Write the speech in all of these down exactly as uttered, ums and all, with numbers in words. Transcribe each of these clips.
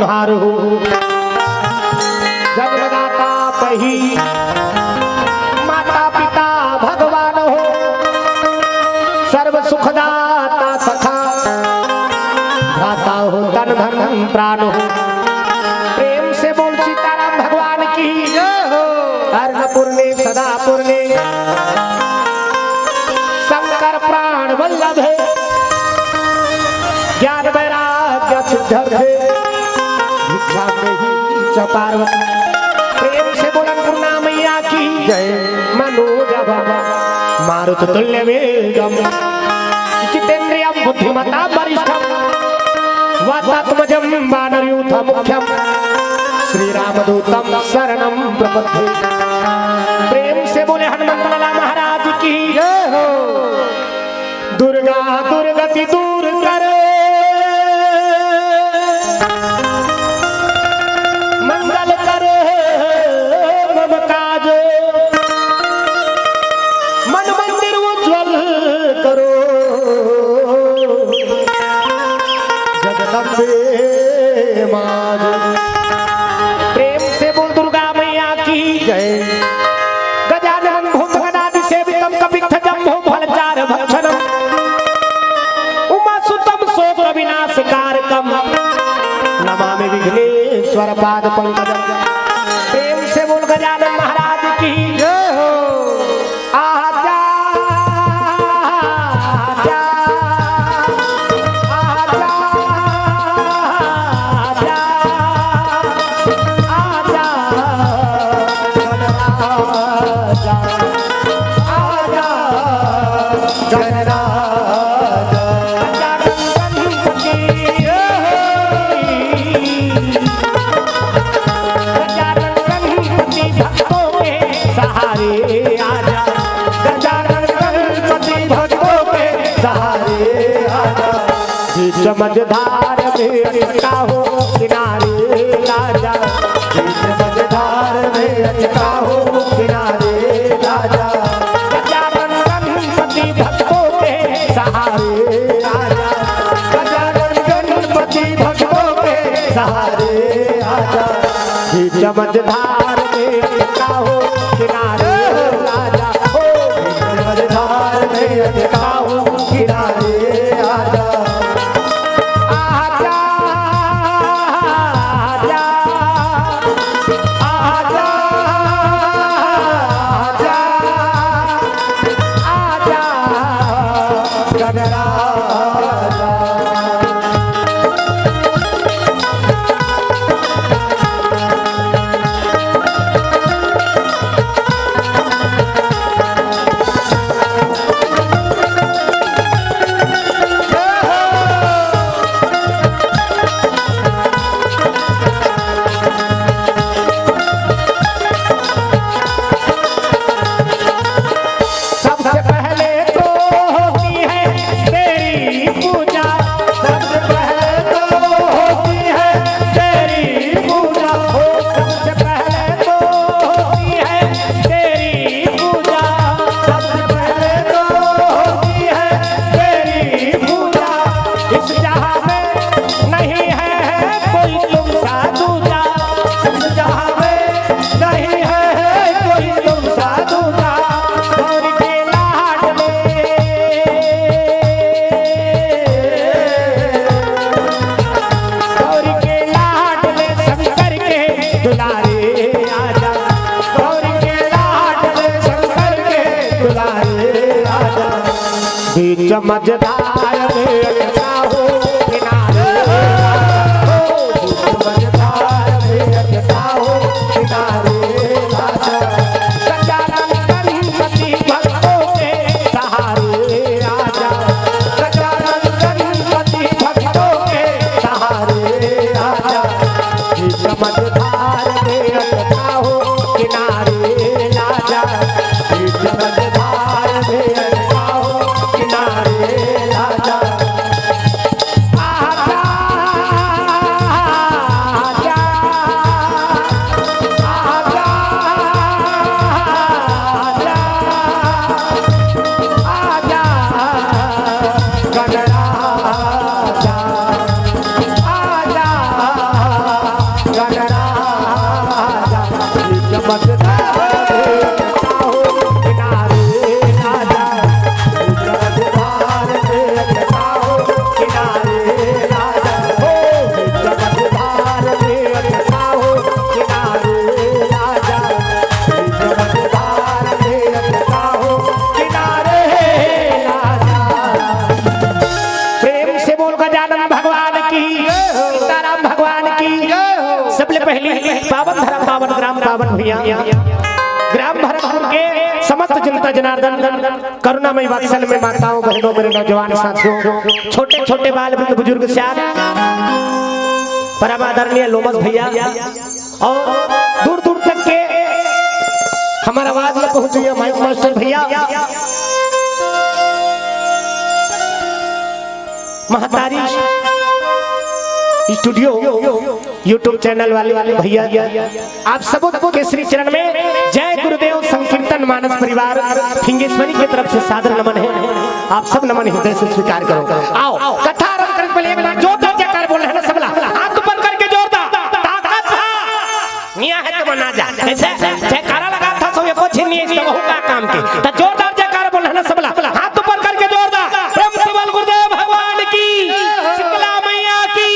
हार हो। जन्मदाता पही माता पिता भगवान हो, सर्व सुखदाता सखा भ्राता हो, तन धन प्राण हो। प्रेम से बोल सीताराम भगवान की। जय हो। अन्नपूर्णे सदापूर्णे शंकर प्राण वल्लभे, ज्ञान वैराग्य सिद्ध्यर्थे भिक्षां देहि च पार्वती। प्रेम से बोल अन्नपूर्णा मैया की। जय। मनोजवं मारुततुल्यवेगं जितेन्द्रियं बुद्धिमतां वरिष्ठं वातात्मजं वानरयूथमुख्यं श्रीरामदूतं शरणं प्रपद्ये। प्रेम से बोले हनुमंत लाला महाराज की। जय हो। दुर्गा दुर्गति दूर कर मंगल कर मम काज, मन मंदिर उज्ज्वल करो जगदम्बे माज। प्रेम से बोल दुर्गा मैया की। जय। गजाननं भूतगणादिसेवितं कपित्थजम्बोफलचारुभक्षणं उमासुतं शोकविनाशकारकं नमामि विघ्नेश्वर पाद पंकजम। प्रेम से बोल गजानन महाराज की। जय हो। आजा, आजा, आजा, आजा, आजा, गणराजा, आजा, गणराजा। गजानन गणपति भक्तों के सहारे आजा, गजानन गणपति भक्तों के सहारे आजा। बीच मझधार में अटका हो किनारे आजा, बीच मझधार में अटका हो किनारे आजा। गजानन गणपति भक्तों के सहारे आजा, गजानन गणपति भक्तों के सहारे आजा। बीच मझधार में अटका हो किनारे आजा, ओ बीच मझधार में अटका हो किनारे आजा। आजा, आजा, आजा, आजा, आजा, गणराजा। सबसे पहले तो होती है तेरी पूजा, सबसे पहले तो होती है तेरी पूजा, हो सबसे पहले तो होती है तेरी पूजा, सबसे पहले तो होती है तेरी पूजा। इस जहां में नहीं है कोई तुम सा दूजा, इस जहां में नहीं है कोई तुम सा दूजा। गौरी के लाडले, गौरी के लाडले शंकर के दुलारे आजा, गौरी के लाडले शंकर के दुलारे आजा। बीच मझधार में अटका हो किनारे, ओ, बीच मझधार में अटका हो किनारे आजा। गजानन गणपति भक्तों के सहारे आजा, गजानन गणपति भक्तों के सहारे आजा। बीच मझधार में अटका हो किनारे आजा, बीच मझधार में अटका हो किनारे आजा। आजा, पावन धरा पावन ग्राम पावन भैया, ग्राम भरतपुर के समस्त जनता जनार्दन, करुणामय वात्सल्य में माताओं, बहनों, मेरे नौजवान साथियों, छोटे छोटे बाल वृद्ध बुजुर्ग सियान, परम आदरणीय लोमस भैया और दूर दूर तक के हमारा आवाज में पहुंच रही है माइक मास्टर भैया, महतारी स्टूडियो YouTube चैनल वाले भैया, आप सबों के श्री चरण में जय गुरुदेव संकीर्तन मानस परिवार फिंगेश्वरी की तरफ से सादर नमन है। आप सब नमन हृदय से स्वीकार करो। आओ, कथा आरंभ करने से पहले एक बार जोरदार जयकार बोल रहे हैं ना सबला, हाथ ऊपर करके जोरदार, ताकत था, मियाँ है तो बना जा। ऐसे जयकारा लगा था सब, ये कुछ नहीं है, तो वहू का काम के। तो जोरदार जयकारा बोल रहे हैं ना सबला, हाथ ऊपर करके जोरदार प्रेम से बोल गुरुदेव भगवान की, शीतला मैया की,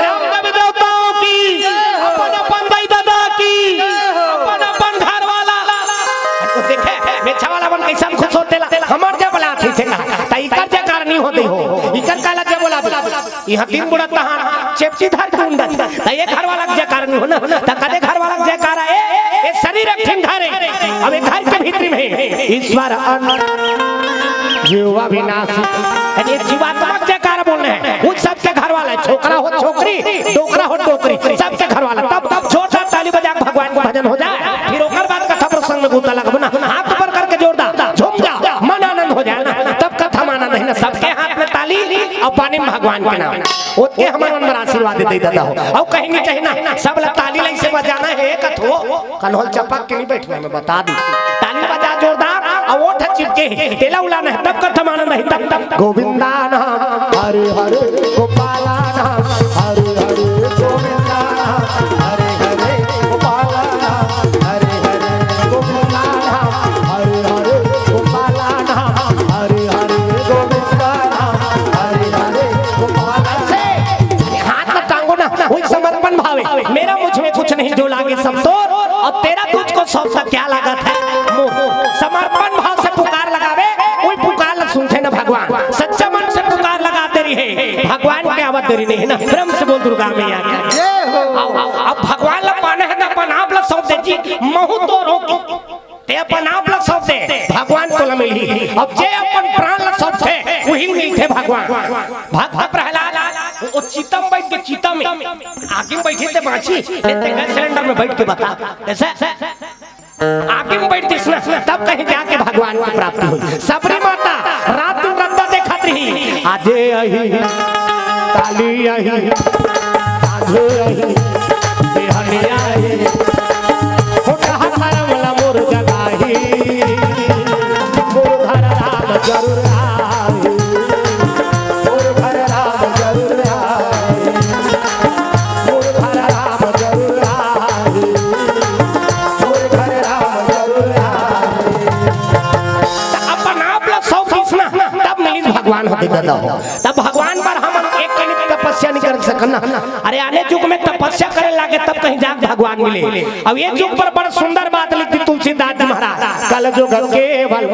रामदेव देवताओं की, अपन अपन दाई दादा की, अपन अपन घर वाला। तो देखे, मेछा वाला मन कैसा खुश होते ला, हमर जब ला थी से कहा, त इकर जयकार नहीं होते हो, इकर काला जय बोला। यहाँ तीन बुढ़ा तहान चेपची धर के उंडत, त ये घर वाला के जयकार नहीं हो ना, त कदे घर वाला के जयकार है, ये शरीर एक ठिन घर है, अब ये घर के भीतर में ईश्वर अन्न जीवा विनाश, ये जीवात्मा के जयकार बोल रहे हैं, उन सबके घर वाला है, छोकरा हो छोकरी, डोकरा हो डोकरी, सबके घर वाला। तब तब जोरदार ताली बजा के भगवान के भजन हो जाए, फिर ओकर बाद कथा प्रसंग में गोता लगबो ना, हाथ ऊपर करके जोरदार झूम जा, मन आनंद हो जाए ना, तब कथा में आनंद है ना। सबके हाथ में ताली और पानी में भगवान के नाम, ओतके हमर मन में आशीर्वाद दे दादा हो। और कहीं नहीं चाहिए ना, सब ला ताली लाई से बजाना है, एक कथो कन्होल चपक के नहीं बैठना, मैं बता दी। ताली बजा जोरदार, और ओठ चिपके है, तेला उलाना है, तब कथा में आनंद है, तब तब गोविंदा नाम हरे हरे, गोपाला नाम हरे हरे, गोविंदा नाम हरे हरे, गोपाला नाम हरे हरे, गोविंदा नाम हरे हरे, गोपाला नाम हरे हरे, गोविंदा नाम हरे हरे, गोपाला। अरे हाथ मत टांगो ना, वही समर्पण भाव है। मेरा मुझ में कुछ नहीं जो लागे सब तोर, और तेरा तुझको सौंपता क्या लागत है मोर। समर्पण भाव से पुकार लगावे, वही पुकार ला सुनथे ना भगवान। सच्चा मन से पुकार लगा देरी है, भगवान के आवत देरी नहीं है ना। प्रेम से बोल दुर्गा मैया की। जय हो। अब, अब, अब भगवान ला पाना है तो अपन आप ला सौंप दे जी, महू तो रोक। ते अपन आप ला सौंप दे, भगवान तोला मिलही। अब जे अपन प्राण ला सौंपथे, वही मिलथे भगवान। भक्त प्रहलाद, वो, वो चिता में बैठ के, चिता में, आगी में बैठी ते बांची, ते, ते गैस सिलेंडर में बैठ के बता, ऐसे आगी में बैठ के सुना, तब कहीं जाके भगवान की प्राप्ति हुई। सबरी माता रात दिन रद्दा देखत रही, आजे अही, काली अही, साँझे अही, बिहनिया अही। हो कहा धर्म ला मोर जगाही, मोर घर राम जरूर आही। मोर घर राम जरूर आही। मोर घर राम जरूर आही। मोर घर राम जरूर आही। त अपन आप ला सौंपिस ना, तब मिलिस भगवान होते दादा हो। तब भगवान बर हमन एक कनिक तपस्या नहीं कर सकन ना। अरे आने युग में तपस्या करे लागे तब कहीं जाके भगवान मिले। अब ये युग पर बड़ सुंदर बात लिख दी तुलसीदास जी महाराज, कल युग केवल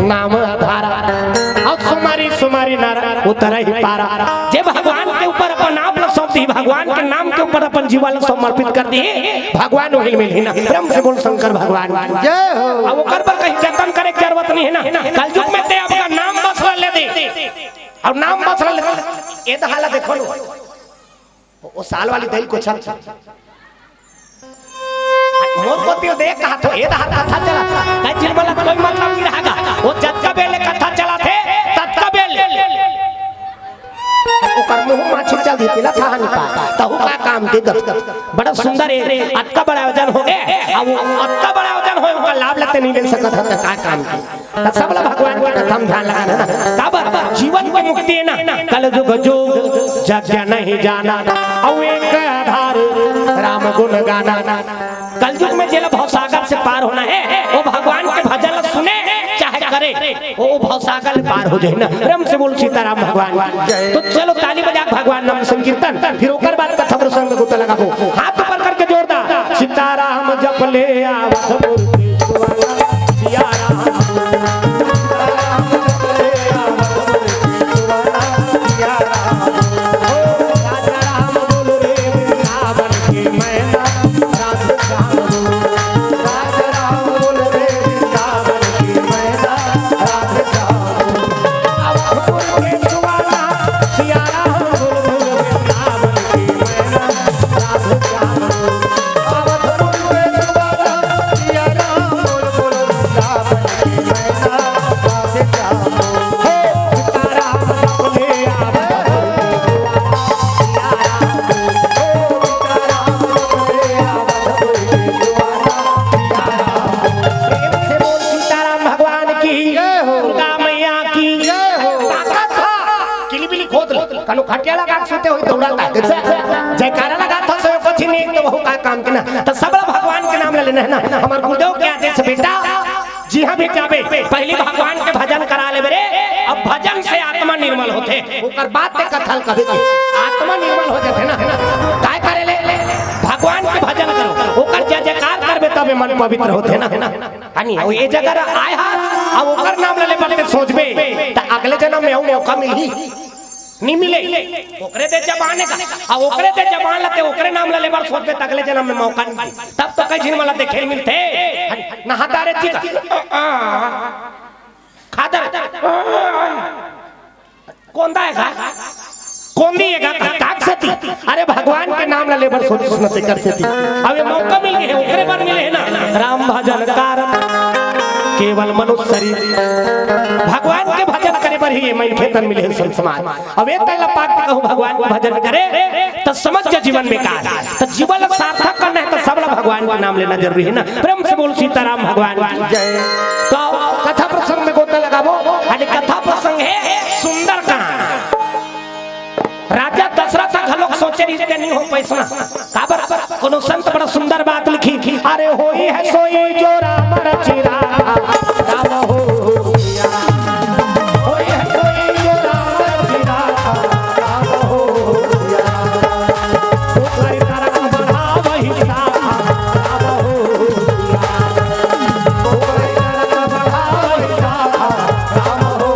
नाम आधारा, और सुमारी सुमारी नर उतरहि पारा। जे भगवान के ऊपर अपन आप ला सौंप दी, भगवान के नाम के ऊपर अपन जीवन ला समर्पित कर दी, भगवान वही मिलही ना। प्रेम से बोल शंकर भगवान की। जय हो। अब ओकर पर कहीं जतन करे के जरूरत नहीं है ना। कलयुग में ते आपका नाम बस ले दे, और नाम बस ले दे। ये तो हाला देखो लो। वो साल वाली दही को छल। मोर को तिल देख कहा तो, ये तो हर कथा चला था। कई चिलबला कोई मतलब नहीं रहा। वो जतका बेले कथा चला थे, ततका बेले। ओकर मुंह माछी चल दी, पिला था नहीं पा। तहु का काम दे दत। बड़ा सुंदर है, अतका बड़ा आयोजन हो गए। अब वो अतका बड़ा आयोजन हो, ओकर लाभ लेते नहीं ले सकत है, तो का काम की? त सबला भगवान के कथा म ध्यान लगाना है ना। काबर जीवन के मुक्ति है ना। कल युग जोग जग नहीं जाना, अउ एक आधार राम गुण गाना। कलयुग में जेला भवसागर से पार होना है, वो भगवान के भजन ला सुने चाहे करे, वो भवसागर ले पार हो जाए ना। प्रेम से बोल सीताराम भगवान की। तो चलो ताली बजा के भगवान नाम संकीर्तन, फिर ओकर बाद कथा प्रसंग गोता लगाबो। हाथ ऊपर करके जोरदार सीताराम जप ले आवत मूर्ति सुवना, सिया राम। सीताराम जप ले आवत मूर्ति सुवना, सिया राम। ओ राजा राम बोल रे वृंदावन के मैना, कनो खटिया लगा के सुते होही, दौड़त हे। जैसे जयकारा लगात हे, सब कुछ नहीं, तो वहू का काम के ना। तो सब ला भगवान के नाम ले लेना हे ना। हमर गुरुदेव के आदेश हे, बेटा, जिहाँ भी जाबे, पहली भगवान के भजन करा लेबे रे। अब भजन से आत्मा निर्मल होथे, ओकर बाद ते कथा ल कबे के आत्मा निर्मल हो जाथे ना। काय करे ले? भगवान के भजन करो, ओकर जय जयकार करबे, तबे मन पवित्र होथे ना। हानि, अउ ये जगह आय हा, अब ओकर नाम ले ले बर ते सोचबे, त अगले जन्म में अउ मौका मिलही? नहीं मिले। ओकरे दे जबान हे का? अब ओकरे दे जबान ल ते ओकरे नाम ले ले बर सोचबे, त अगले जन्म में मौका नहीं मिले। तब तो कई झिन मन ला देखे मिलथे। नहाता रे जी का। खादर। कोंदा हे का? कोंदी हे का? काक सेती? अरे, भगवान के नाम ल ले बर सोचिस न, तेकर सेती। अब ये मौका मिल गे हे, ओकरे बर मिले हे ना। राम भजन कारण केवल मनुष्य शरीर। भगवान के भजन करे बर ही ये मनखे तन मिले हे, संत समाज। अब ये तन ल पाके कहूँ भगवान के भजन करे, त समझ जा जीवन बेकार। त जीवन ल सार्थक करना हे, त सब ल भगवान के नाम लेना जरूरी हे ना। प्रेम से बोल सीताराम भगवान की जय। तो कथा प्रसंग में गोता लगाबो, अने कथा प्रसंग हे सुंदरकांड। राजा दशरथ घलोक सोचे रहिस ते नहीं हो पाइस ना। काबर? कोनो संत बड़ा सुंदर बात लिखिस, अरे होई है सोई जो राम रचि राखा, राम हो। होई है सोई जो राम रचि राखा, राम हो। ओकरे तरफ बढ़ावहि शाखा, राम हो। ओकरे तरफ बढ़ावहि शाखा, राम हो।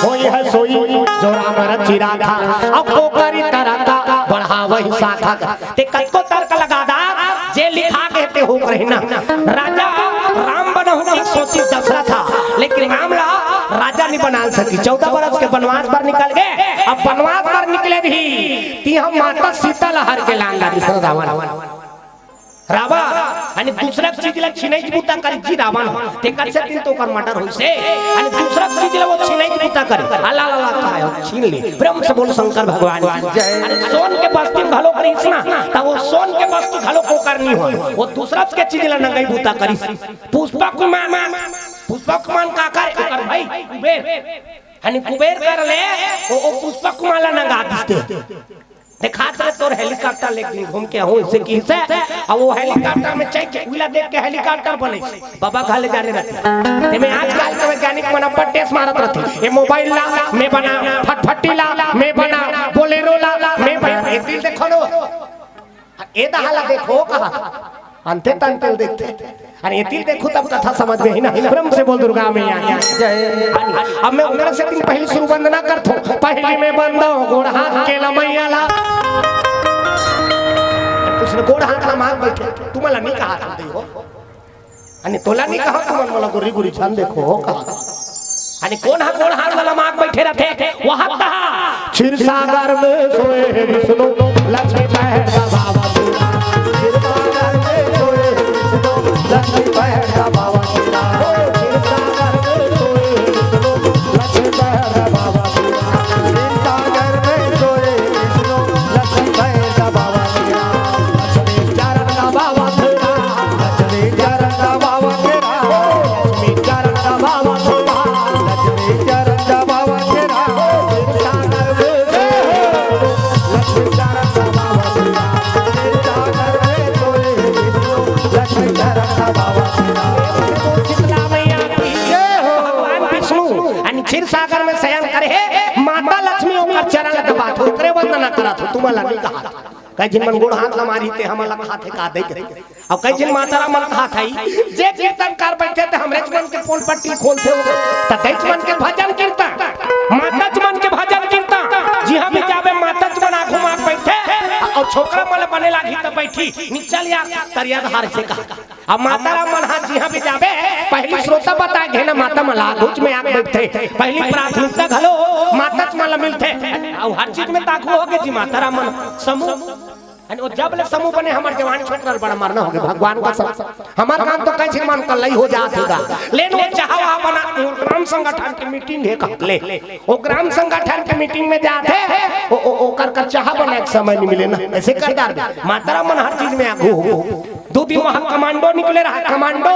होई है सोई जो राम रचि राखा, अब ओकरी तरह का बढ़ावहि शाखा। ते कतको तर्क लगा दा, जे लिखा गे ते हो रही ना। राजा राम बनहूँ की सोचिस दशरथ हा, लेकिन राम ला राजा नहीं बना सकिस। चौदह बरस के बनवास बर निकल गे, अब बनवास बर निकले भी, तिहाँ माता सीता ला हर के लान डारिस रावण। रावण, अने दूसरा के चीज ला छीनई के बूता करिस जी रावण, तेकर सेती तो ओकर murder होइस हे। अने दूसरा के चीज ला वो छीनई के बूता करिस, अला ला ला, का हे, छीन ले। प्रेम से बोल शंकर भगवान की जय। अरे सोन के बस्ती में घलोक रहिस ना, त वो सोन के बस्ती घलोक ओकर नहीं होय, वो दूसरा के चीज ला नंगई बूता करिस। पुष्पक विमान, पुष्पक विमान काकर, ओकर भाई कुबेर, अने कुबेर कर ले, वो, वो पुष्पक विमान ला नंगा दिस ते। देखात रहे तोर helicopter लेके घूम के आहूँ, अइसे किहिस हे, अउ वो helicopter में चढ़ के, उला देख के helicopter बने। बाबा घले जाने रहिथे। तेमे आजकल के वैज्ञानिक मन अब्बड़ test मारत रहिथे। ये mobile ला, मैं बना, फटफटी ला, मैं बना, Bolero ला, मैं बना। ये दिल देखो ना। ए दहा ला देखो कहा। अंते तंते ल देखथे। अरे ये दिल देखो तब कथा समझ में ही ना। प्रेम से बोल दुर्गा मैया की जय। अब मैं ओकरा सेती पहली शुरू वंदना करथों। पहली मैं बंदों गोड़ हाथ के लमैया ला। कुछ न गोड़ हाथ ला मांग बैठे। तुमला नहीं कहा था दे हो। अने तोला नहीं कहा तुमन मोला गोरी गोरी झन देखो हो कहा। अने कोन हा गोड़ हाथ ला मांग बैठे रहिथे? वहां तहा। क्षीर सागर में सोए विष्णु लक्ष्मी पैर दबावत। क्षीर सागर में सोए विष्णु लक्ष्मी पैर दबावत। क्षीर सागर में सोए विष्णु लक्ष्मी पैर दबावत। क्षीर सागर में सोए विष्णु लक्ष्मी पैर दबावत। लक्ष्मी चरण दबावत। लक्ष्मी चरण दबावत। लक्ष्मी चरण दबावत। लक्ष्मी चरण दबावत। भगवान विष्णु अने क्षीर सागर में शयन करे हे, माता लक्ष्मी ओकर चरण दबात हो, ओकरे वंदना करत हो, तुमला नहीं कहा। कई झिन मन गोड़ हाथ ला मारही ते हमला कहाथे का दे। अब कई झिन माता राम मन कहाथे, जे कीर्तनकार बैठे ते हमरेच मन के पोल पट्टी खोलथे हो। त देच मन के भजन कीर्तन, माताच मन के भजन कीर्तन, जिहां भी जाबे माताच मन आघू माग बैठे। अउ छोकरा मन बने लागी त बैठी, निचल यार तरिया धार से कहा। अब माता राम मन हा जिहां भी जाबे, पहली श्रोता बता घे ना माता मन ला आघूच में आग बैठथे, पहली प्राथमिकता घलो माताच मन ला मिलथे। अउ हर चीज में ताकू होगे जी माता राम मन समूह। अने वो जब ले समूह बने हमर जवान छोकरा ल बड़ा मरना होगे भगवान कसम। हमर काम तो कई झिन मन कल्लई हो जात होगा। लेन वो चाहा वहा बना, वो ग्राम संगठन के meeting हे कहत ले। वो ग्राम संगठन के meeting में जात हे, वो, वो, वो कर, कर चाहा बना के समय नहीं मिले ना। ऐसे कर डार माता राम मन हर चीज में आगू हो। दो दिन वहां commando निकले रहा, commando।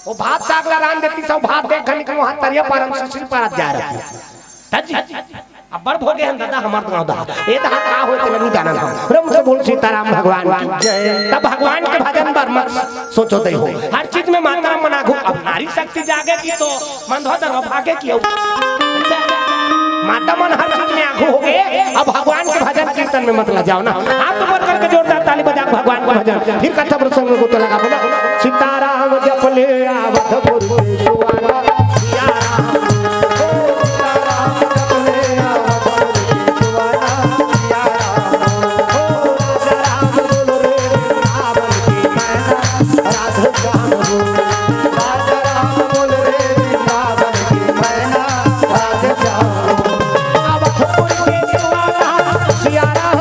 वो भात साग ला रांध देती सब भात देख घनी के वहां तरिया पार हम सुसरी पारत जा रहे। दादा जी, अब्बड़ भोगे हन दादा हमर गाँव डहर। ए डहर का होय तेला नइ जानन हम। प्रेम से बोल सीताराम भगवान की। जय। तब भगवान के भजन बर मत सोचो दे हो। हर चीज में माता मन आघू। अब नारी शक्ति जागे की तो मंदसौर भागे की हो। माता मन हर चीज में आघू होगे। अब भगवान के भजन कीर्तन में मत लजाओ ना। हाथ ऊपर करके जोरदार ताली बजा के भगवान के भजन। फिर कथा प्रसंग में गोता लगाबो ना। सीताराम जप ले आवत गुरु सुआना। सिया राम।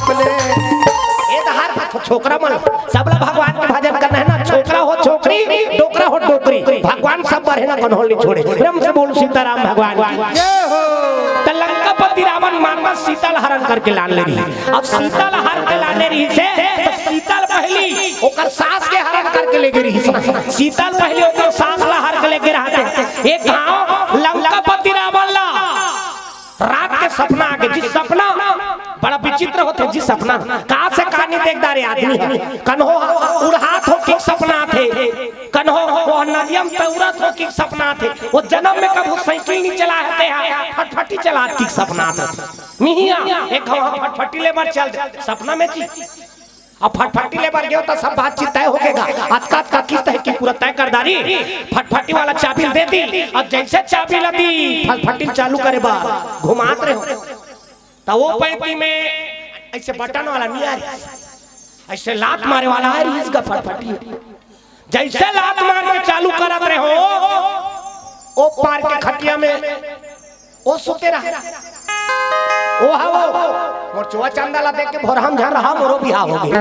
ए डहर छोकरा मन, सबला भगवान के भजन करना हे ना। छोकरा हो छोकरी, डोकरा हो डोकरी, भगवान सब बर हे ना, कन्हो ल नइ छोड़े। प्रेम से बोल सीताराम भगवान की। जय हो। त लंकापति रावण माता सीता ल हरण करके लाने रहिस। अब सीता ल हर के लाने रहिस हे, त सीता ल पहिली ओकर सास के हरण करके ले गे रहिस। सीता ल पहिली ओकर सास ल हर के ले गे रहत हे। एक घांव लंकापति रावण ला रात के सपना आगे जी। सपना बड़ा विचित्र होथे जी। सपना का से कहानी देख डारे आदमी हे। कन्हो उड़ात हो कि सपना आथे, कन्हो वो नदिया म तैरत हो कि सपना आथे, वो जनम में कभू साइकिल नइ चलाय हे, फटफटी चलात कि सपना आथे। मिहिया एक घांव फटफटी ले बर चल दे सपना में जी। अब फटफटी ले बर गेंव त सब बातचीत तय होगे गा। अतका अतका किस्त हे कि पूरा तय कर डारी। फटफटी वाला चाबी ल दे दी। अब जइसे चाबी ल दी, फटफटी ल चालू करे बर घुमात रहे हो, त वो पैती में अइसे बटन वाला नइ आय, अइसे लात मारे वाला आय रहिस गा फटफटी। जइसे लात मार के चालू करत रहे हो, ओ पार के खटिया में ओ सुते रहा। ओ हा वो, मोर चुआ चंदा ला देख के भोरहा म झन रहा, मोरो बिहाव होगे।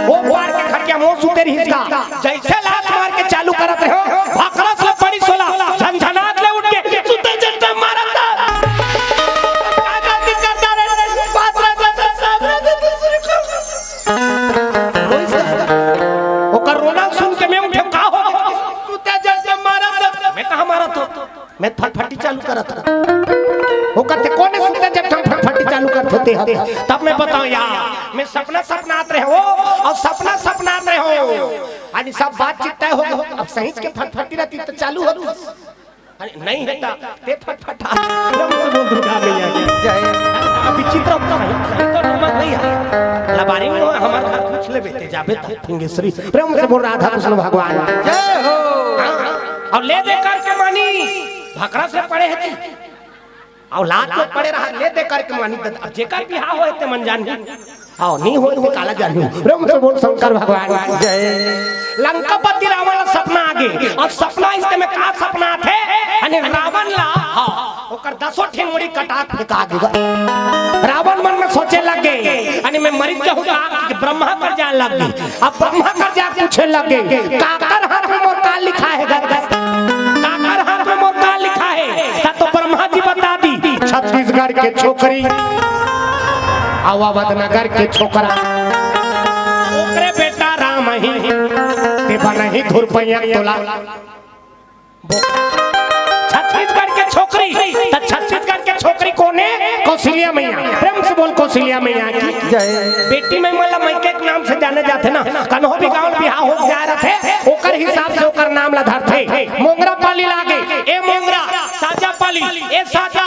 ओ पार के खटिया म ओ सुते रहिस गा। जइसे लात मार के चालू करत रहे हो, भकरस ले पड़िस ओला, झनझनात ले उठ के सुते जट्टा मारत हे। का गलती करता रे? बात रे, बात रे, बात रे, दूसरी को। ओकर रोना सुन के मैं उठे, का हो? सुते जट्टा मारत हे। मैं कहाँ मारत हों? मैं फटफटी चालू करत हों। ओ कथे, "कोन हे सुते जब हम फटफटी चालू करत होते हैं?" तब मैं बताऊं यार, मैं सपना सपनात रहे हो अउ सपना सपनात रहे हो। यानी सब बातचीत तय होगे। अब सहीच के फटफटी रहती त चालू होती। अरे नइ हे त ते फटफटा। प्रेम से बोल दुर्गा मैया की। जय। अब विचित्र होता है, तो नमक नहीं है। लबारी में हो, हमारा घर पूछ लेबे ते जाबे त फिंगेश्वरी। प्रेम से बोल राधा कृष्ण भगवान। जय हो। हाँ, अउ ले दे करके मानी, भकरस ले पड़े हे जी। अउ लात में पड़े रहा, ले दे करके मानी, त अब जेकर बिहाव होय ते मन जानही। अउ नइ होय ते काला जानही। प्रेम से बोल शंकर भगवान। जय। लंकापति रावण ला सपना आगे, अउ सपना अइसे में का सपना आथे, अने रावण ला, हाँ, ओकर दसों ठिन मुड़ी कटा के फेंका गे। रावण मन में सोचे लग गे, अने मैं मरिच जाहूँ का, कि ब्रह्मा कर जान लग गे। अब ब्रह्मा कर जा पूछे लग गे, "काकर हाथ में मोर का लिखा हे गा? काकर हाथ में मोर का लिखा हे?" त तो ब्रह्मा जी बता दी, "छत्तीसगढ़ के छोकरी, अउ अवध नगर के छोकरा, ओकरे बेटा राम ही, ते बनही धुरपैया तोला।" छत्तीसगढ़ के छोकरी, त छत्तीसगढ़ के छोकरी कोन हे? कौशल्या मैया। प्रेम से बोल कौशल्या मैया की। जय। बेटी में मन ला मइके के नाम से जाने जाथे ना, कन्हो भी गाँव बिहाव हो जाय रथे, ओकर हिसाब से ओकर नाम ला धरथे। मोंगरा पाली लागे, ए मोंगरा, साजा पाली, ए साजा,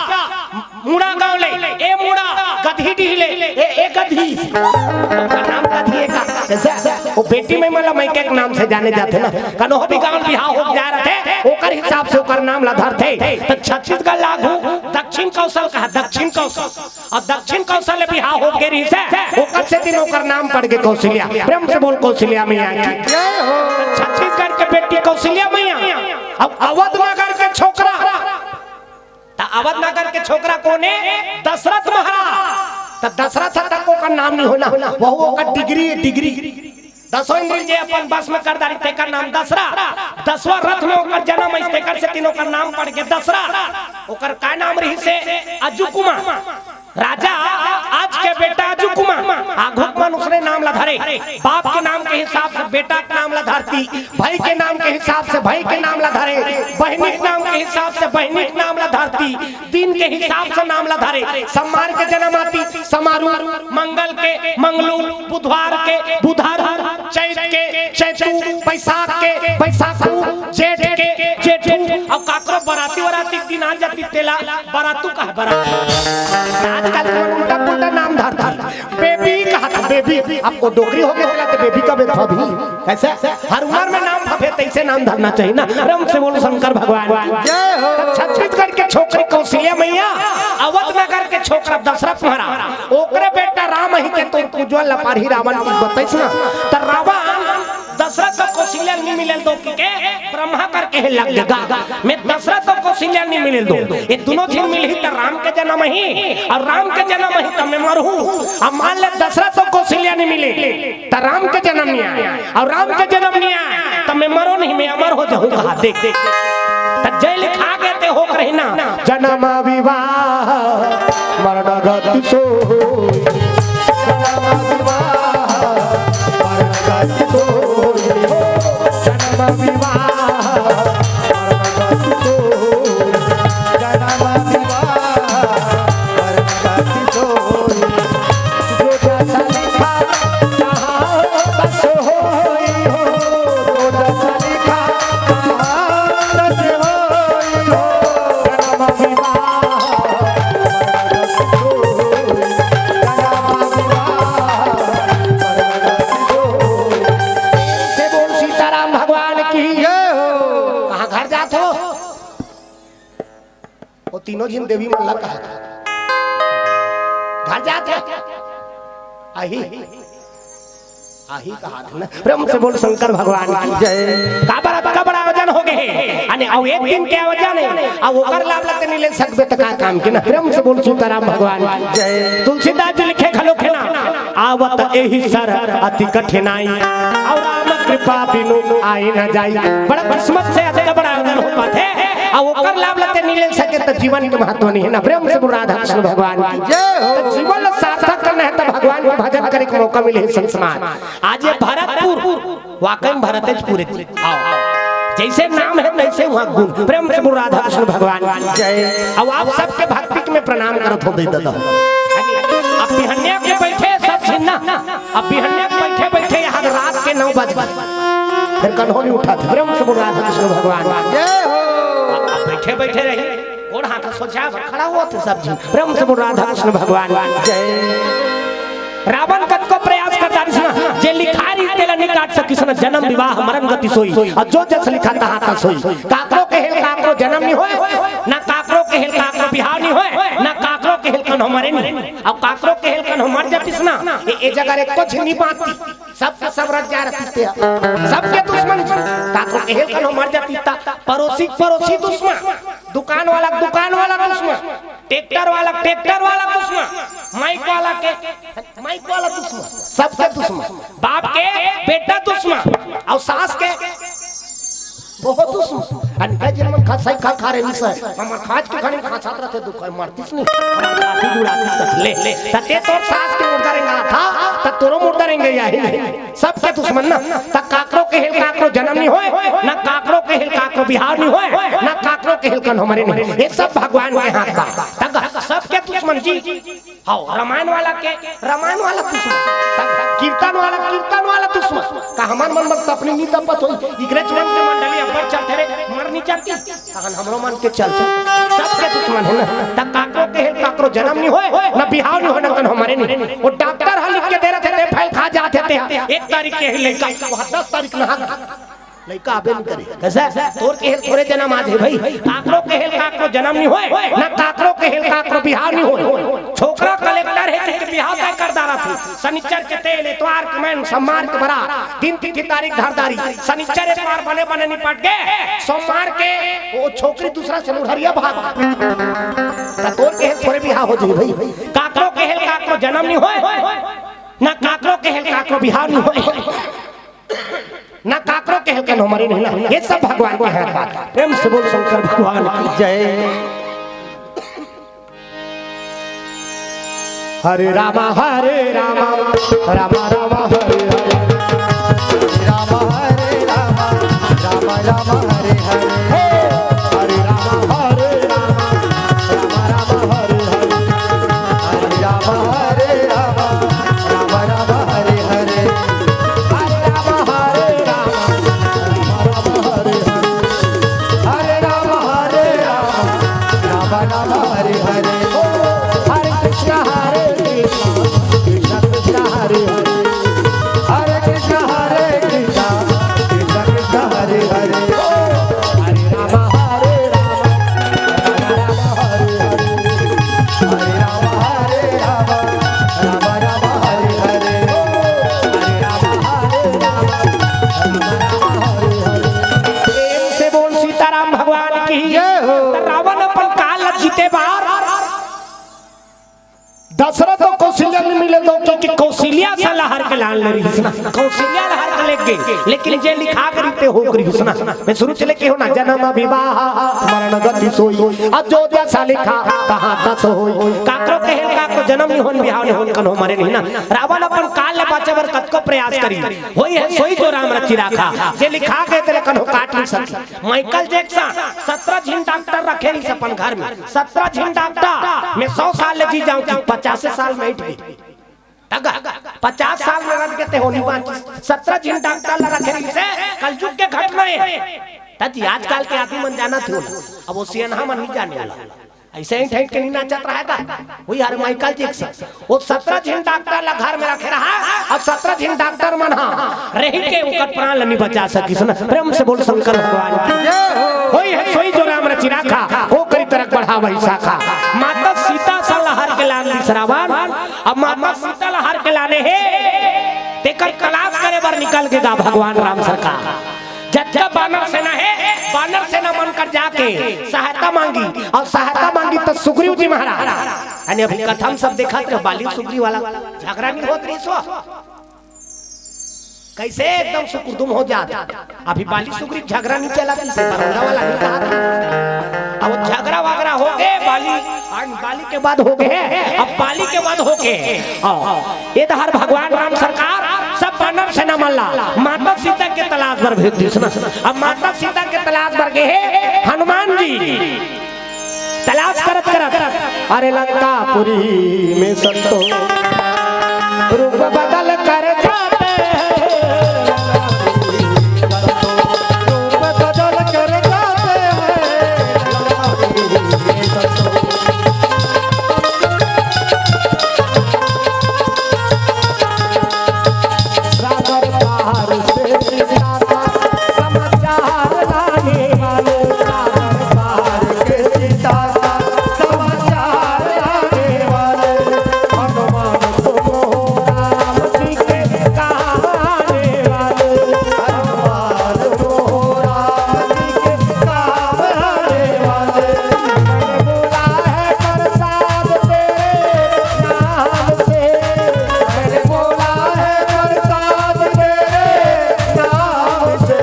मुड़ा गाँव ले, ए मुड़ा, गधी डीह ले, ए, ए गधी। ओकर नाम गधी हे का? जइसे ओ बेटी में मन ला मइके के नाम से जाने जाथे ना, कन्हो भी गाँव बिहाव हो जाय रथे, ओकर हिसाब से ओकर नाम ला धरथे। त छत्तीसगढ़ ला आघू दक्षिण कौशल कहा, दक्षिण कौशल। अउ दक्षिण कौशल ले बिहाव हो गे रहिस हे, ओकर सेती ओकर नाम पड़ गे कौशल्या। प्रेम से बोल कौशल्या मैया की। जय हो। छत्तीसगढ़ के बेटी कौशल्या मैया, अउ अवध नगर के छोकरा, त अवध नगर के छोकरा कोन हे? दशरथ महाराज। त दशरथ तक ओकर नाम नइ होना, वहू ओकर डिग्री हे, डिग्री। दसों इंद्री ल जे अपन बस में कर डारिस, तेकर नाम दसरा। दसवां रथ में ओकर जनम आइस, तेकर सेती ओकर नाम पड़ गे दसरा। ओकर का नाम रहिसे? अजुकुमा। राजा आज के बेटा अजुकुमा। आघुक मन उसने नाम ला धरे। बाप के नाम के हिसाब से बेटा के नाम ला धरती, भाई के नाम के हिसाब से भाई के नाम ला धरे, बहिनी के नाम के हिसाब से बहिनी के नाम ला धरती, दिन के हिसाब से नाम ला धरे। सोमवार के जनम आती, समारू, मंगल के, मंगलू, बुधवार के, बुधारू, चैत के, चैतू, बैसाख के, बैसाखू, जेठ के, जेठू, अउ काकरो बराती वराती के दिन आ जाती, तेला बरातू कहा, बरातू। आजकल के मन उल्टा पुल्टा नाम धरता, बेबी कहा था, बेबी। अब वो डोकरी हो गया, तेला तो बेबी का बेटा भी। कैसे? हर उम्र में नाम फफे, तैसे नाम धरना चाहिए ना। प्रेम से बोल शंकर भगवान की। जय हो। छत्तीसगढ़ के छोकरी कौशल्या मैया, अवध नगर के छोकरा दशरथ महाराज, ओकरे बेटा राम ही के तोर पूजवा लपारही रावण के बतइस ना। त रावण दशरथ अउ कौशल्या ल नी मिले ल दो कहिके ब्रह्मा करके हे लग गे गा। मैं दशरथ अउ कौशल्या ल नी मिले ल दो। ये दूनों झिन मिलही त राम के जनम ही, अउ राम के जनम ही त मैं मरहूं। अब मान ले दशरथ अउ कौशल्या नी मिले, त राम के जनम नी आय, अउ राम के जनम नी आय, त मैं मरों नहीं, मैं अमर हो जाहूं कहा। देख, देख, त जय लिखा गे ते होक रही ना। जनम विवाह मरण गति सोई। जनम विवाह मरण गति सोई। जनम विवाह मरण गति सोई। जनम विवाह मरण गति सोई। जो जस लिखा तहाँ तस होई हो। जो जस लिखा तहाँ तस होई हो। जनम विवाह से बोल सीताराम भगवान की। जय हो। कहाँ घर जात हो? वो तीनों झिन देवी मन ला कहा, घर जात हो? आही, आही कहा था ना। प्रेम से बोल शंकर भगवान की जय। काबर अतका बड़ा आयोजन हो गे हे। अने अउ एक दिन के आयोजन हे, अउ ओकर लाभ ला ते नी ले सकबे त का काम के ना। प्रेम से बोल सीताराम भगवान की जय। तुलसीदास जी लिखे घलो हे ना, आवत एही सर अति कठिनाई, अउ राम कृपा बिनु आए न जाई। बड़ा किस्मत से अतका बड़ा आयोजन हो पाथे, अउ ओकर लाभ ला ते नी ले सके त जीवन के महत्व नहीं हे ना। प्रेम से बोल राधा कृष्ण भगवान की जय हो। त जीवन ला सार्थक करना हे त भगवान के भजन करे के मौका मिले हे संत समाज। आज ये भरतपुर वाकई में भरतेजपुर हे। आओ। जैसे नाम हे, तैसे वहाँ गुण। प्रेम से बोल राधा कृष्ण भगवान की जय। अब आप सबके भक्ति के मैं प्रणाम करत हों, दे दादा। अब बिहनिया के बैठे सब झिन ना, अब बिहनिया के बैठे बैठे यहाँ रात के नौ बज गे, फेर कन्हो नी उठत हे। प्रेम से बोल राधा कृष्ण भगवान की जय हो। अब बैठे बैठे रही, गोड़ हाथ सोचा, अब खड़ा होत हे सब झिन। प्रेम से बोल राधा कृष्ण भगवान की जय। रावण कतको प्रयास कर डारिस ना, जे लिखाय रहिस तेला नी काट सकिस ना, जनम विवाह मरण गति सोई, अउ जो जस लिखा तहाँ तस होई। काकरो के हेल काकरो जनम नी होय, ना काकरो के हेल काकरो बिहाव नी होय, ना काकरो के हेल कन्हो मरे नी। अउ काकरो के हेल कन्हो मर जातिस ना, ए, ए जगह एको झिन नी बाँचती, सबके सब रट जा रहतिस ते। सबके दुश्मन, काकरो के हेल कन्हो मर जातिस त परोसी, परोसी दुश्मन, दुकान वाला, दुकान वाला दुश्मन, ट्रैक्टर वाला, ट्रैक्टर वाला दुश्मन, माइक वाला के, माइक वाला दुश्मन, सबके दुश्मन, बाप के बेटा दुश्मन, अउ सास के बहुत दुश्मन। अनका जिन मन खा, सही खा, खा रहे निस, हमर खाज के खाने खा साथ रहते दुख है, मरतिस नहीं, हमर खाती जुड़ाती तक ले, ले, तते तोर सास के मुर्दा रेंगा था, त तोरो मुर्दा रेंगे या ही नहीं। सबके दुश्मन ना, त काकरो के हेल काकरो जनम नी होय, ना काकरो के हेल काकरो बिहाव नी होय, ना काकरो के हेल कन्हो मरे नी होय। ये सब भगवान के हाथ बा। त सबके दुश्मन जी। हव, रामायण वाला के, रामायण वाला दुश्मन। त कीर्तन वाला, कीर्तन वाला दुश्मन। का हमर मन म अपनी नी तपत होई, इकरे चुरन के मंडली अब्बड़ चलथे रे, मर नी जाती। तहन हमरो मन के चल, सबके दुश्मन हे ना। त काकरो के हेल काकरो जनम नी होय, ना बिहाव नी होय, ना कन्हो मरे नी। वो डॉक्टर ह लिख के दे रहिथे, ते फाइल खा जाथे ते। एक तारीख के हे लइका, वो दस तारीख नहा, लइका आबे नी करे। कैसे? तोर के हेल तोरे जनम आथे भाई, काकरो के हेल काकरो जनम नी होय, ना काकरो के हेल काकरो बिहाव नी होय। छोकरा कलेक्टर हे, तेकर बिहाव तय कर डारथे। सनिचर के तेल, एतवार के मैन, सोमवार के बरात, दिन तिथि तारीख धर डारी। सनिचर एतवार बने बने निपट गे, सोमवार के वो छोकरी दूसरा से मुढ़रिया भाग। त तोर के हेल तोरे बिहाव हो जाही भाई। काकरो के हेल काकरो जनम नी होय, ना काकरो के हेल काकरो बिहाव नी होय। ना काकरो के हेलकन हो मरे नहीं ना, ये सब भगवान के हाथ बात। प्रेम से बोल शंकर भगवान की जय। हरे रामा हरे रामा, रामा रामा हरे हरे। रामा हरे रामा, रामा रामा हरे हरे। हरे रामा हरे रामा, रामा रामा हरे हरे। हरे रामा हरे रामा, रामा रामा हरे हरे। हरे रामा हरे रामा, रामा रामा हरे हरे। हरे रामा हरे रामा, रामा रामा हरे हरे। हरे कृष्णा हरे कृष्णा, कृष्णा कृष्णा हरे हरे। हरे कृष्णा हरे कृष्णा, कृष्णा कृष्णा हरे हरे। हरे रामा हरे रामा, रामा रामा हरे हरे। हरे रामा हरे रामा, रामा रामा हरे हरे। हरे रामा हरे रामा, रामा रामा हरे हरे। प्रेम से बोल सीताराम भगवान की। जय हो। त रावण अपन काल ल जीते बार दशरथ अउ कौशल्या ल मिले तो कि, कि कौशल्या सन ल हर के लान ले रहिस ना, कौशल्या ल हर के लेगे, लेकिन जे लिखा के रहिथे हो के रहिस ना। मैं शुरू चले के हो ना, जन्म विवाह मरण गति सोई, अयोध्या सा लिखा कहाँ तस होई। काकरो कहे काकरो जन्म नहीं होन, बिहाव नहीं होन, कन्हो मरे नहीं ना। रावण अपन काल ले बाँचे बर कतको प्रयास करिस, होई हे सोई जो राम रचि राखा, जे लिखा गे तेला कन्हो काट नहीं सकी। माइकल जैक्सन सत्रह झिन डॉक्टर रखे रहिस अपन घर में, सत्रह झिन डॉक्टर। मैं सौ साल ले जी जाऊं कि पचास साल में अइठ गे। तगा, पचास साल में रह गे ते होनी बाँचिस। सत्रह झिन डॉक्टर ला रखे रहिस हे, कलयुग के घटना हे। तब आजकल के आदमी मन जानथे ओला, अब वो सियनहा मन नहीं जाने वाला। अइसे ही ठैठ के नहीं नाचत रहे का। वही हर माइकल जैक्सन, वो सत्रह झिन डॉक्टर ला घर में रखे रहा, अब सत्रह झिन डॉक्टर मन हा रहि के ओकर प्राण ल नहीं बचा सकिस ना। प्रेम से बोल शंकर भगवान की। होई हे सोई जो राम रचि राखा, हो करी तरक बढ़ावही शाखा। माता सीता सन ल हर के लान लिस रावण, अब माता सीता ल हर के लाने हे, तेकर तलाश करे बर निकल गे गा भगवान राम सरकार। जतका बानर सेना हे, बानर सेना मन कर जाके सहायता मांगी, अउ सहायता मांगी त सुग्रीव जी महाराज, यानी अभी कथा म सब देखत रहे, बाली सुग्रीव वाला झगड़ा नहीं होत रहिस हो। कइसे एकदम सुकुरदुम हो जात। अभी बाली सुग्रीव झगड़ा नहीं चलत, इसे बरौंदा वाला नहीं कहा था। अब वो झगड़ा वगैरह हो गे, बाली, आज बाली के बाद हो गे, अब बाली के बाद हो गे। आओ, ये तो हर भगवान राम सरकार सब बानर सेना मन ला माता सीता के तलाश बर भेज दिस ना। अब माता सीता के तलाश बर गे हे हनुमान जी। तलाश करत करत, अरे लंकापुरी में संतो रूप बदल कर जाते हैं। रूप बदल कर जाते हैं। सागर पार से सीता का समाचार लाने वाले, सागर पार से सीता का समाचार लाने वाले, हनुमान तुम हो राम जी के कहाने वाले, हनुमान तुम हो राम जी के कहाने वाले। मैंने बोला है प्रसाद तेरे नाम से, मैंने बोला है प्रसाद तेरे नाम से।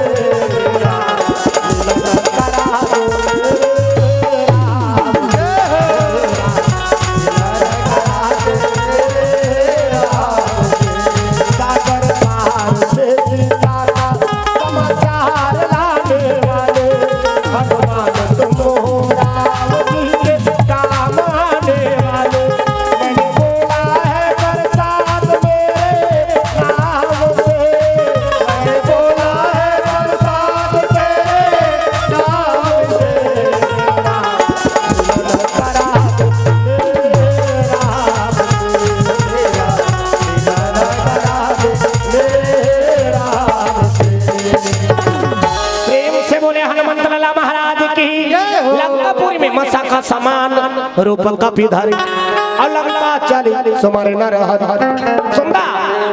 प्रेम से बोले हनुमंत लाला महाराज की। जय हो। लंकापुरी में मसा का समान रूप कपि धरि, अउ लंका चली सुमरि नर हरि। सुंदा,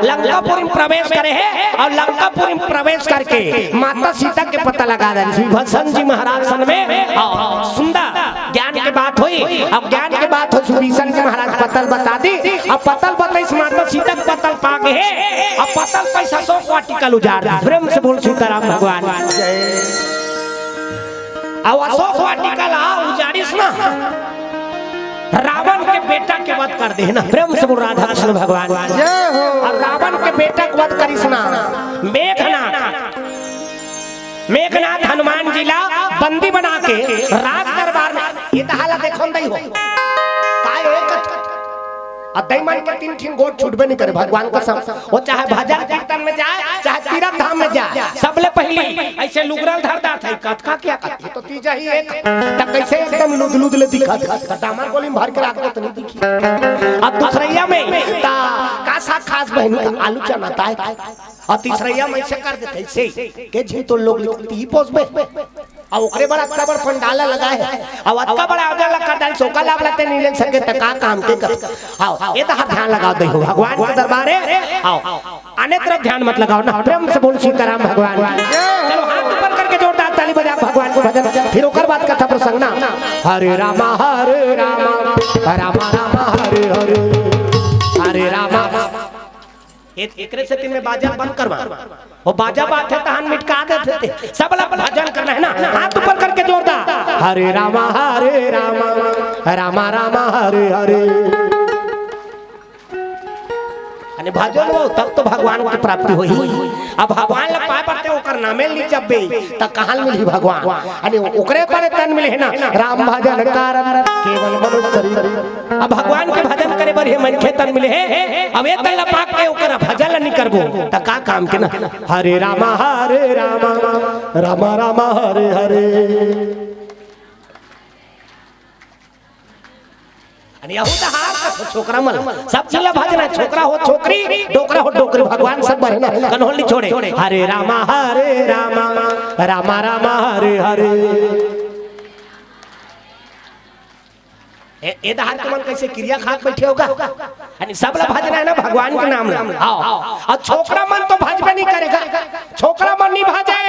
लंकापुरी में प्रवेश करे हे, अउ लंकापुरी में प्रवेश करके माता सीता के पता लगा दे विभीषण जी महाराज सन में। अउ सुंदा, ज्ञान के बात होई, अब ज्ञान के बात होई, विभीषण के महाराज पतल बता दी। अब पतल बताइस, माता सीता के पतल पा गे हे, अब पतल पैसा सौ वाटिका ल उजाड़ दी। प्रेम से बोल सीताराम भगवान। अब अशोक वाटिका ला उजाड़िस ना, रावण के बेटा के वध कर दे ना। प्रेम से बोल राधा कृष्ण भगवान। जय हो। और रावण के बेटा के वध करिस ना, मेघनाथ, मेघनाथ हनुमान जी ला बंदी बना के राज दरबार में, ये तहा ला देखो नहीं हो, काय एक अउ दई मन के तीन ठिन गोठ छूटबे नहीं करे, भगवान कसम। वो चाहे भजन कीर्तन में जाए, चाहे तीरथ धाम में जाए, सबले पहली ऐसे लुगरा ल धर दात हे, कतका क्या कत, ये तो तीजा ही एक, त कैसे एकदम लुद लुद ले दिखा दे, त डामर गोली में भर के राख दे त नहीं दिखी। अब दूसरैया में त का साग खास बहिनी, त आलू चना ताय, अउ तीसरैया में ऐसे कर देथे, ऐसे के झिन तोर लोग लिखती ही पोसबे। अउ ओकरे बर अतका बड़ पंडाल लगाए हे, अउ अतका बड़ आयोजन लगा डाल, सोका लाभ लाते नहीं ले सके, त का काम के कर। आओ, ये तो हाथ ध्यान लगाओ, देखो, भगवान के दरबार हे। आओ, आने तरफ ध्यान मत लगाओ ना, प्रेम से बोल सीताराम भगवान। चलो, हाथ ऊपर करके जोरदार ताली बजा भगवान को भजन, फिर ओकर बाद कथा प्रसंग ना। हरे रामा, हरे रामा, रामा रामा, हरे हरे, हरे रामा। ए-, एकरे सेती में बाजा बंद करवा। वो बाजा बात हे, तहन मिटका देथे ते। सब ला भजन करना हे ना। हाथ ऊपर करके जोरदार। हरे रामा, हरे रामा, रामा रामा, हरे हरे। अने भजन हो, तब तो भगवान की प्राप्ति होही। अब भगवान ला पाए बर ते ओकर नामे ली जब बे, त कहाँ मिलही भगवान? अने ओकरे पर तन मिले हे ना। राम भजन कारण केवल मनुष्य शरीर। अब भगवान के भजन करे बर हे मनखे तन मिले हे, अब ए तन ला पाके ओकर भजन ला नी करबो, त का काम के ना? हरे रामा, हरे रामा, रामा रामा, हरे हरे। अरे यहू त हार का छोकरा मन, सब चीज ला भजना हे, छोकरा हो छोकरी, डोकरा हो डोकरी, भगवान सब बर हे ना, कन्हो ल नी छोड़े। हरे रामा, हरे रामा, रामा रामा, हरे हरे। ए, ए डहर तुमन कैसे किरिया खात बैठे होगा? अने सब ला भजना हे ना भगवान के नाम ला। आओ, अउ छोकरा मन तो भजबे नी करेगा। छोकरा मन नी भजे,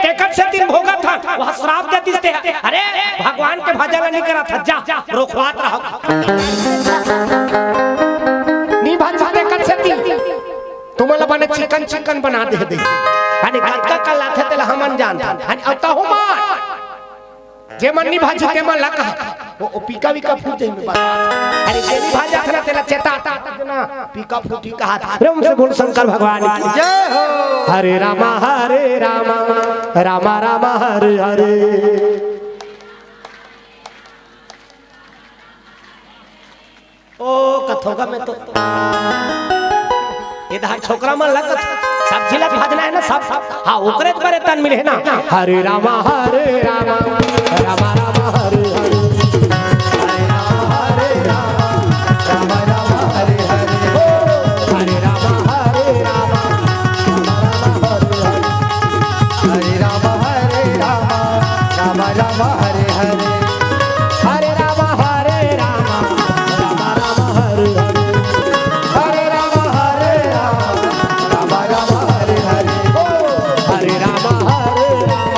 तेकर सेती भोगत हन। वह श्राप दे दिस ते, अरे, भगवान के भजन नी करत हस, जा, रोखवात रहो। नी भजबे तेकर सेती तुमन ला बने चिकन चिकन बना दे दे। अने कतका कल आथे तेला हमन जानथन। अने अउ तहु मन जेमन नी भाजी तेमन ला कहा, वो, वो पीका वीका फूट जाही, मैं बता। अरे जे नी भाजत ना तेला चेता ना, पीका फूटी कहा। प्रेम से बोल शंकर भगवान की। जय हो। हरे रामा, हरे रामा, रामा रामा, हरे हरे। ओ, कथोगा मैं तो। ए डहर छोकरा मन ला कथ-, सब झिलक भजना हे ना, सब। हाँ, ओकरे बरे तन मिले हे ना। हरे रामा, हरे रामा, रामा रामा, हरे हरे। हरे रामा, हरे रामा, रामा रामा, हरे हरे। ओ, हरे रामा, हरे रामा, रामा रामा, हरे हरे। हरे रामा, हरे रामा, रामा रामा, हरे हरे। हरे रामा, हरे रामा, रामा रामा, हरे हरे। हरे रामा, हरे रामा, रामा रामा, हरे हरे। ओ, हरे रामा, हरे रामा,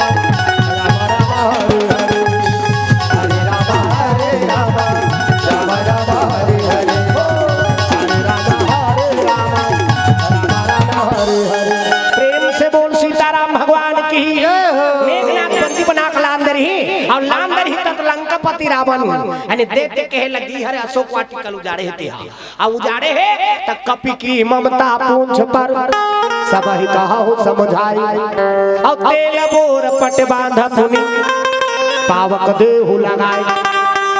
रामा रामा, हरे हरे। हरे रामा, हरे रामा, रामा रामा, हरे हरे। ओ, हरे रामा, हरे रामा, रामा रामा, हरे हरे। प्रेम से बोल सीताराम भगवान की। जय हो। मेघनाथ बंदी बना के लान दे रही, अउ लान दे रही तत लंकापति रावण। अने देख के कहे लगी, हरे अशोक वाटिका ल उजाड़े हे तेहा। अउ उजाड़े हे, त कपि की ममता पूंछ पर, सबहि कहहु समुझाई। अउ तेल बोर पट बांध पुनि, पावक देहु लगाई।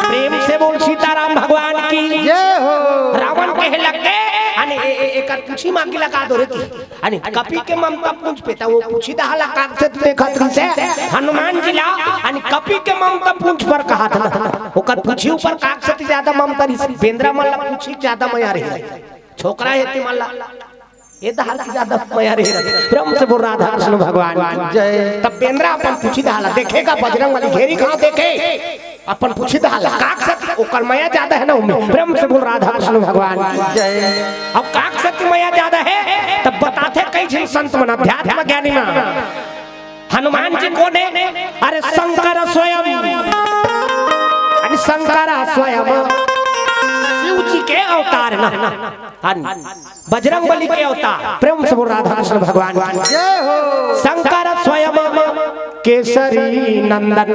प्रेम से बोल सीताराम भगवान की। जय हो। रावण कहे लग गे, अने ए-, ए-, एकर पूछी मांगी लगा दो रे ती। अने कपि के ममता पूंछ पे त वो पूछी दहा ला काग से देखत रहिसे हनुमान जी ला, अने कपि के ममता पूंछ पर कहत ना, ओकर पूछी ऊपर काग से ज्यादा ममता रहिसे। बेंदरा मन ला पूछी ज्यादा मया रहे, छोकरा हे ते मन ला ए डहर के ज्यादा मया रहे। प्रेम से बोल राधा कृष्ण भगवान की। जय। तब बेंदरा अपन पूछी दहा ला देखेगा, बजरंग बली घेरी कहाँ देखे, अपन पूछी दहा ला, काग से ओकर मया ज्यादा हे ना ओमे। प्रेम से बोल राधा कृष्ण भगवान की। जय। अब काग से मया ज्यादा हे, तब बताथे कई झिन संत मन, अध्यात्म ज्ञानी मन, हनुमान जी कोन हे? अरे शंकर स्वयं। अरे शंकर स्वयं शिव जी के अवतार ना, हाँ, बजरंग बली के अवतार। प्रेम से बोल राधा कृष्ण भगवान की। जय हो। शंकर स्वयं केसरी नंदन,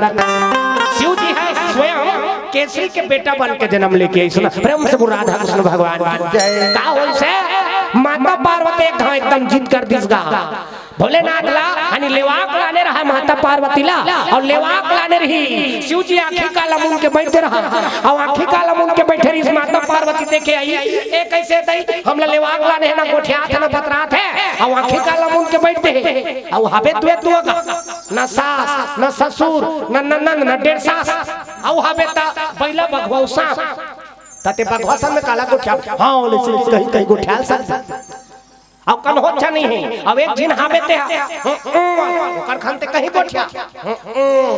शिव जी है स्वयं केसरी के बेटा बन के जन्म लेके आई। सुना, प्रेम से बोल राधा कृष्ण भगवान की। जय। का होइस हे, माता पार्वती एक घाव एकदम जिद कर दिस गा। भोलेनाथ ला, यानी लेवाक लाने रहा माता पार्वती ला, अउ लेवाक लाने रही। शिव जी आँखी काला मूंद के बइठे रहा, अउ आँखी काला मूंद के बइठे रहिस। माता पार्वती देखे आही, ए कइसे दई, हमला लेवाक लाने हे, ना गोठियात हे, ना बतरात हे, अउ आँखी काला मूंद के बइठे हे। अउ हबे तुए तुआ का, ना सास, ना ससुर, ना ननंद, ना डेढ़ सास, अउ हबे त बइला बघवा अउ सांप। त तें बघवा सन में काला गोठिया, हाँ, ले से कहीं, कहीं गोठियाल सन। अउ कन होच्छा नइ हे। अउ एक झिन हाबे ते हा, हम्म, ओकर खन तें कहीं गोठिया, हम्म,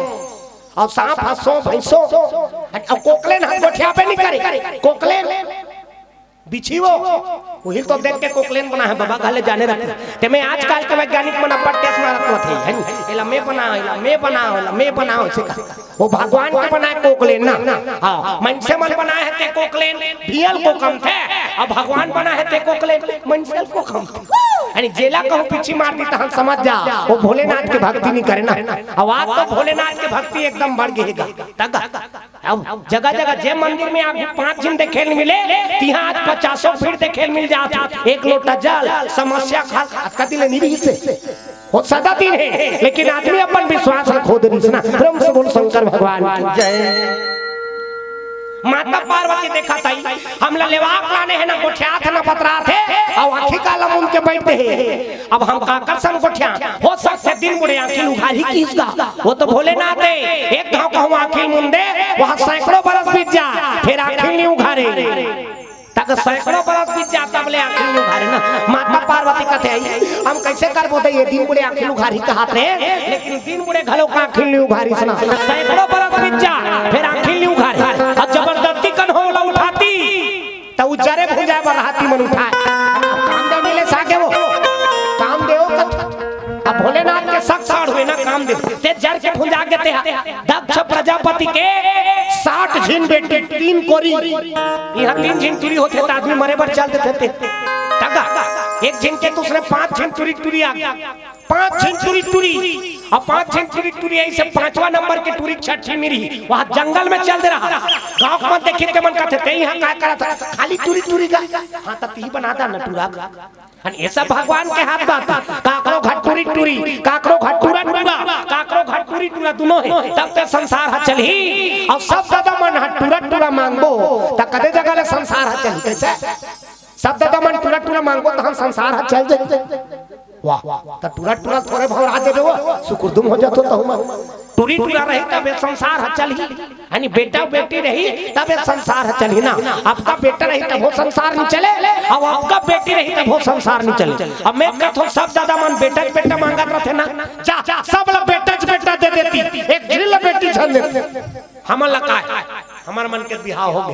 अउ सांप, हंसो, भैंसो, अउ कोकलेन हा गोठियाबे नइ करे। कोकलेन, बिछी वो, उही तो देख के कोकलेन बना हे, बाबा घले जाने रखे। तेमे आजकल के वैज्ञानिक मन अब्बड़ टेस मारत होथे, हैं? एला मैं बनाओं, एला मैं बनाओं, एला मैं बनाओं, अइसे का। वो भगवान के बनाए कोकलेन ना। हाँ, मनसे मन बनाए हे ते कोकलेन, भियल को कम थे, अउ भगवान बनाए हे ते कोकलेन, मनसे को कम थे। यानी जेला कहूँ पीछी मार दी तहन समझ जा, वो भोलेनाथ के भक्ति नइ करे ना। अउ आज तो भोलेनाथ के भक्ति एकदम बढ़ गे हे गा। तगा। अब जगह जगह जे मंदिर में आप पाँच झिन देखे ल मिले, तिहाँ आज पचासों भीड़ देखे ल मिल जात। एक लोटा जल, समस्या खा, कति ले नइ रहिस हे। वो सदा दिन हे, लेकिन आदमी अपन विश्वास ल खो दे रहिस ना। प्रेम से बोल शंकर भगवान की। जय। माता पार्वती देखत हे, हमला लेवाक लाने हे, ना गोठियात हे, ना बतरात हे, अउ आँखी काला मूंद के बइठे हे। अब हम काकर सन गोठियान? हो सकथे दिन बुड़े आँखी ल उघारही किहिस गा। वो तो भोलेनाथ हे, एक घाव कहूँ आँखी ल मूंद दे, वहाँ सैकड़ों बरस बीत जा, फेर आँखी ल नइ उघारे। तक सैकड़ों बरस बीत जा, तब ले आँखी ल नइ उघारे ना। माता पार्वती कथे, हम कइसे करबो दे, ए दिन बुड़े आँखी ल उघारही कहत रहे, लेकिन दिन बुड़े घलो का आँखी ल नइ उघारिस ना। सैकड़ों बरस बीत जा, फेर आँखी ल नइ उघारे। अउ जबरदस्ती कन हो ओला उठाती, त उ जरे भुंजाए बर रहती मन उठाए। अब कामदेव मिले सागे वो। कामदेव कथ-, अब भोलेनाथ के सक साढ़ हुए ना कामदेव। तें जर के भुंजा गे तें हा। दक्ष प्रजापति के साठ झिन बेटी, तीन कोरी। इहाँ तीन झिन टूरी होथे त आदमी मरे बर चल देथे तें। तगा, एक झिन के त उसने पाँच झिन टूरी टूरी आ गे। पाँच झिन टूरी टूरी, अउ पाँच झिन टूरी टूरी, अइसे पाँचवा नंबर के टूरी छठी मिरही, वहाँ जंगल में चल दे रहा। गाँव के मन देखिन ते मन कथे, "तें इहाँ काय करत हस? खाली टूरी टूरी गा।" हाँ, त तिही बना दा ना टूरा गा। हन, ए सब भगवान के हाथ बात। काकरो घर टूरी टूरी, काकरो घर टूरा टूरा, काकरो घर टूरी टूरा दुनों हे, तब ते संसार ह चलही। अउ सब ददा मन ह टूरा टूरा मांगबो, त कते जगह ले संसार ह चलही? कइसे? सब ददा मन टूरा टूरा मांगबो, तहन संसार ह चल जाही। वाह, त टूरा टूरा थोरे भौंरा देबे वो, सुकुरदुम हो जाथो तहू मन। टूरी टूरा रही तब ए संसार ह चलही, यानी बेटा बेटी रही तब ए संसार ह चलही ना। अबका बेटा रही तभो संसार नइ चले, अउ अबका बेटी रही तभो संसार नइ चले। अब मैं कथों सब ददा मन बेटा च बेटा मांगत रथे ना, जा, सब ला बेटा च बेटा दे देती, एक झिन ला बेटी झन देती। हमन ला काय? हमर मन के बिहाव हो गे।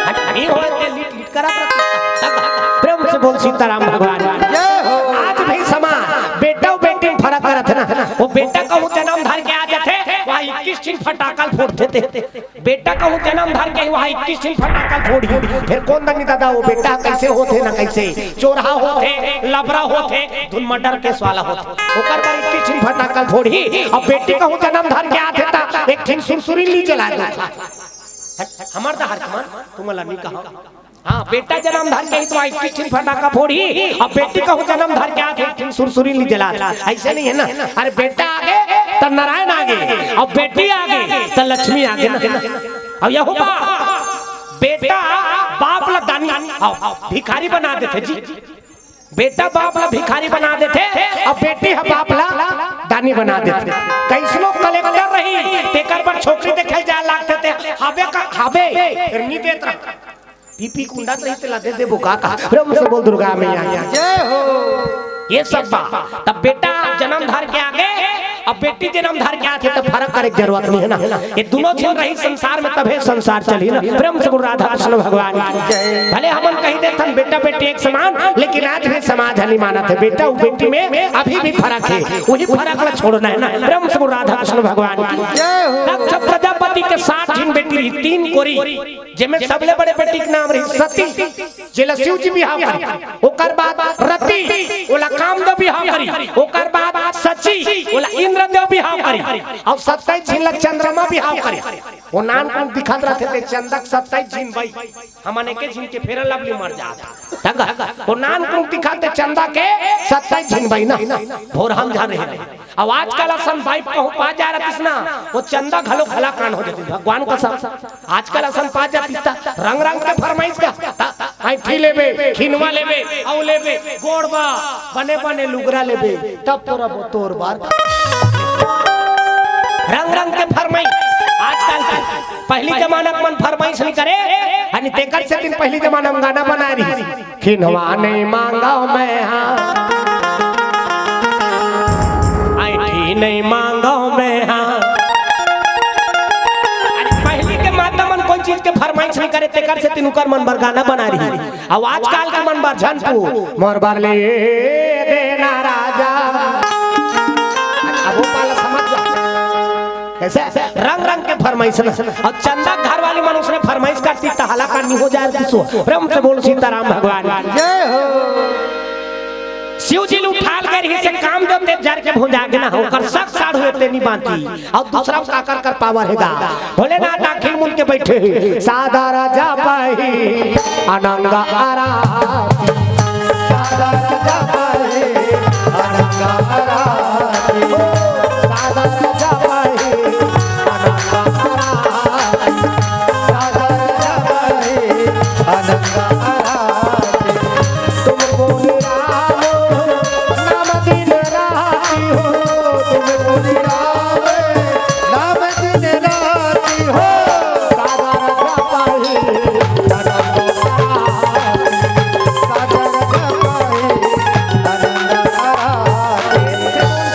हट, नहीं होय ते लिट लिट करत रथे। प्रेम से बोल सीताराम भगवान। जय हो। आज भी समाज बेटा अउ बेटी में फरक करत हे ना। वो बेटा कहूँ जनम धर के आ जाथे, वहाँ इक्कीस ठिन फटाका ल फोड़ देथे। बेटा कहूँ जनम धर के वहाँ इक्कीस ठिन फटाका ल फोड़ही। फेर कोन दनी ददा वो बेटा कइसे होथे ना कइसे, चोरहा होथे, लबरा होथे, धुन मर्डर केस वाला होथे। ओकर बर इक्कीस ठिन फटाका ल फोड़ही। अब बेटी कहूँ जनम धर के आथे त एक ठिन सुरसुरी ल नइ जला दे। हमर डहर के मन, तुमन ला नइ कहंव। हाँ, बेटा जनम धर के आही त इक्कीस ठिन फटाका फोड़ही। अब बेटी कहूँ जनम धर के आथे, एक ठिन सुरसुरी ल नइ जला दे। अइसे नइ हे ना। अरे बेटा आगे त नारायण आगे, अब बेटी आगे त लक्ष्मी आगे ना। अब यहू बा, बेटा बाप ला दानी, अउ भिखारी बना देथे जी। बेटा बाप ला भिखारी बना देथे, अउ बेटी ह बाप ला दानी बना देथे। कइसनो कलेक्टर रही, तेकर बर छोकरी देखे ल जाए लागथे, ते हाबे का हाबे, फेर नइ देत रह। पी पी कुंडा त रही, तेला दे देबो का का? प्रेम से बोल दुर्गा मैया की। जय हो। ए सब बा, तब बेटा जनम धर के आगे अब बेटी जनम धर के आथे त फरक करे के जरूरत नहीं है ना। ये दुनों झन रही संसार में, तभे संसार चली ना। प्रेम से गुरु राधा कृष्ण भगवान की। भले हमन कही देथन बेटा बेटी एक समान, लेकिन आज भी समाज ह नहीं मानत है। बेटा अउ बेटी में अभी भी फरक है, वही फरक ला छोड़ना है ना। प्रेम से गुरु राधा कृष्ण भगवान की। दक्ष प्रजापति के सात झिन बेटी रही, तीन कोरी, जेमे सबले बड़े बेटी के नाम रही सती, जेला शिव जी बिहाव करी। ओकर बाद रति, ओला कामदेव बिहाव करी। ओकर बाद शची, ओला इंद्रदेव बिहाव करी। अउ सत्ताईस झिन ला चंद्रमा बिहाव करी। वो नानकुन दिखत रथे ते चंदा के सत्ताईस झिन बई। हमन एके झिन के फेरन लवली मर जात। तंग वो नानकुन दिखत ते चंदा के सत्ताईस झिन बई ना। भोर हम झन रहे। अब आजकल असन बाई कहूँ पा जा रतिस ना, वो चंदा घलो घला कान हो जाती। भगवान कसम। आजकल असन पा जातिस त रंग रंग के फरमाइश का। त ऐठी लेबे, खिनवा लेबे, अउ लेबे, गोड़ बा, बने बने लुगरा लेबे, तब तोरा वो तोर बार। रंग रंग के फरमाइश। आजकल के पहली जमाना के मन फरमाइश नहीं करे, अनि तेकर से दिन पहली जमाना में गाना बना रही। खिनवा नहीं मांगव मैं हा, ऐठी नहीं मांगव मैं हा। अरे पहली के माता मन कोई चीज के फरमाइश नहीं करे, तेकर से तिनुकर मन बर गाना बना रही। अब आजकल के मन बर झन पू, मोर बर ले देना राजा। अब वो पाला समझ जा। कैसे? रंग रंग के फरमाइश ना। अउ चंदा घर वाली मन उसने फरमाइश करती त हलाकानी हो जाए किसो। प्रेम से बोल सीताराम भगवान की। जय हो। शिव जी ल उठाल कर ही से कामदेव ते जर के भुंजा के ना हो, ओकर सक साढ़ू ते नहीं बांधी। अउ दूसरा का कर कर पावर हे गा। भोलेनाथ आखिर मुन के बैठे हे। सादा राजा पाही अनंग आरा। सादा राजा पाही अनंग आरा।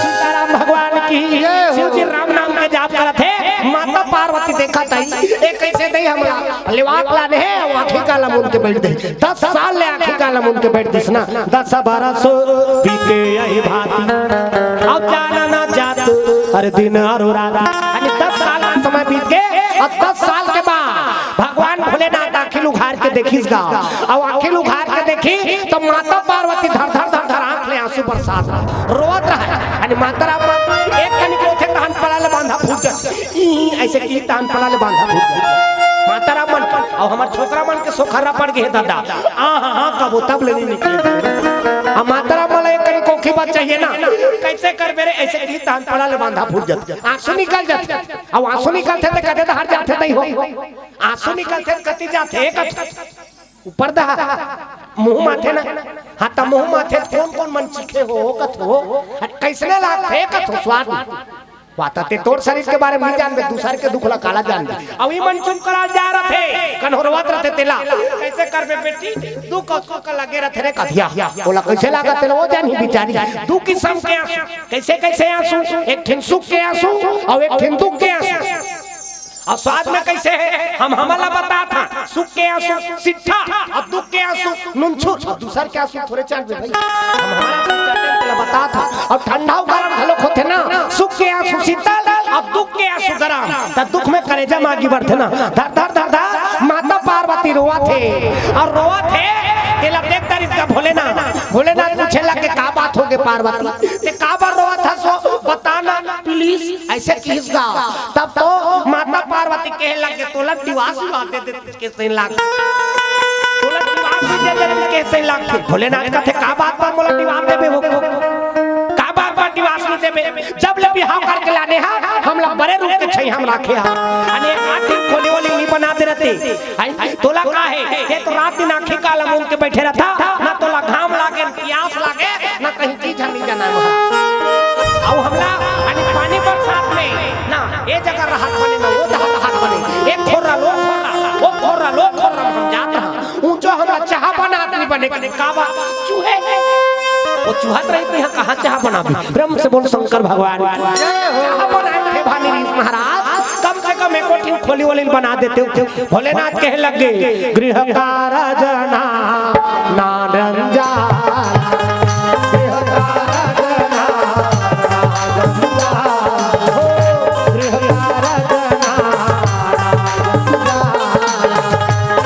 सीताराम भगवान की। जय हो। शिव जी राम नाम के जाप करत हे, माता पार्वती देखत हे, ए कैसे दे हमला लेवाक लाने हे, आँखी काला मुन के बैठ दे। दस साल ले आँखी काला मुन के बैठ दिस ना। दस बरस बीते यही भांति, अब जाना ना जात, अरे दिन अरु रात। यानी दस साल का समय बीत गए, अउ दस साल के बाद भगवान भोलेनाथ आँखी ल उघार के देखिस गा। अउ आँखी ल उघार के देखिस त माता पार्वती धर धर धर धर आँख ले आंसू बरसात रहा, रोवत रहा। अरे माता राम एक कनिक रोथे तहन पला ले बांधा फूट जाथे। ई ऐसे की तहन पला ले बांधा फूट जाथे। माता राम मन अउ हमर छोकरा मन के सोखरा पड़ गए दादा। आ हाँ हाँ कबो तब ले नहीं निकले। अब माता राम मन एक कनिक कोखी बात चाहिए ना। कैसे करबे रे, ऐसे की तहन पला ले बांधा फूट जाथे। आंसू निकल जाथे। अब आंसू निकलथे त कदे त हर जाथे नहीं हो। आंसू निकलथे त कति जाथे, कति ऊपर दहा। मुंह माथे ना। हाँ, त मुंह माथे त कोन कोन मन चीखे हो, कथो। अरे, कैसने लागथे, कथो स्वाद। बात ते तोर शरीर के बारे में नहीं जानबे, दूसर के दुख ला काला जानबे। अउ ई मन चुप करा जा रथे, कन्होरवत रथे तेला। कैसे करबे बेटी? दुख अउ सुख लगे रथे रे कथिया। ओला कैसे लागत तेला, वो जानी बिचारी। दू किसम के आंसू। कैसे कैसे आंसू? एक ठिन सुख के आंसू अउ एक ठिन दुख के आंसू। अउ स्वाद में कैसे हे? हम हमन ला बतात हन, सुख के आंसू सिट्ठा, अउ दुख के आंसू नुनछुर, अउ दूसर के आंसू थोरे चाट दे भाई। हम हमन ला बतात हन। अउ ठंडा अउ गरम घलोक होथे ना, सुख के आंसू शीतल, अउ दुख के आंसू गरम। त दुख में करेजा मागी बरथे ना, धर धर धर धर, माता पार्वती रोवत हे, अउ रोवत हे, तेला देख डरिस गा भोलेनाथ। भोलेनाथ पूछे लगे, का बात होगे पार्वती? ते का बर रोवत हस ओ? बता ना, please। ऐसे किहिस गा। तब तो माता पार्वती कहे लगे, तोला divorce विवाह दे दे, कैसे लाग? तोला divorce दे दे, कैसे लाग? भोलेनाथ कथे, का बात बर मोला divorce देबे हो? का बात बर divorce नहीं देबे? जब ले बिहाव करके लाने हा, हमला बड़े रूप के छैया में राखे हा। अने आखिर खोली वोली नहीं बना दे रथे। आई, तोला का हे? ये तो रात दिन आँखी काला मुन के बैठे रथा, ना तोला घाम लागे, ना पियास लागे, ना कहीं चीज हम नहीं जाना है। अउ हमला, यानी पानी बरसात में, ना, ये जगह रहत बने, ना वो जगह रहत बने। एक खोर्रा, लो खोर्रा, वो खोर्रा, लो खोर्रा, हम जात रहा। ऊंचो हमला चाहा बना आदमी बने, काबा, चूहे। वो चुहत रही तो यहाँ कहाँ चाह बनाबे? प्रेम से बोल शंकर भगवान। चाह बनाए थे भानी रीस महाराज, कम से कम एको ठिन खोली वोली बना देते हो। भोलेनाथ कहे लग गए, गृह कारज ना, ना रंजान। गृह कारज ना, ना रंजान। हो, गृह कारज ना, ना रंजान।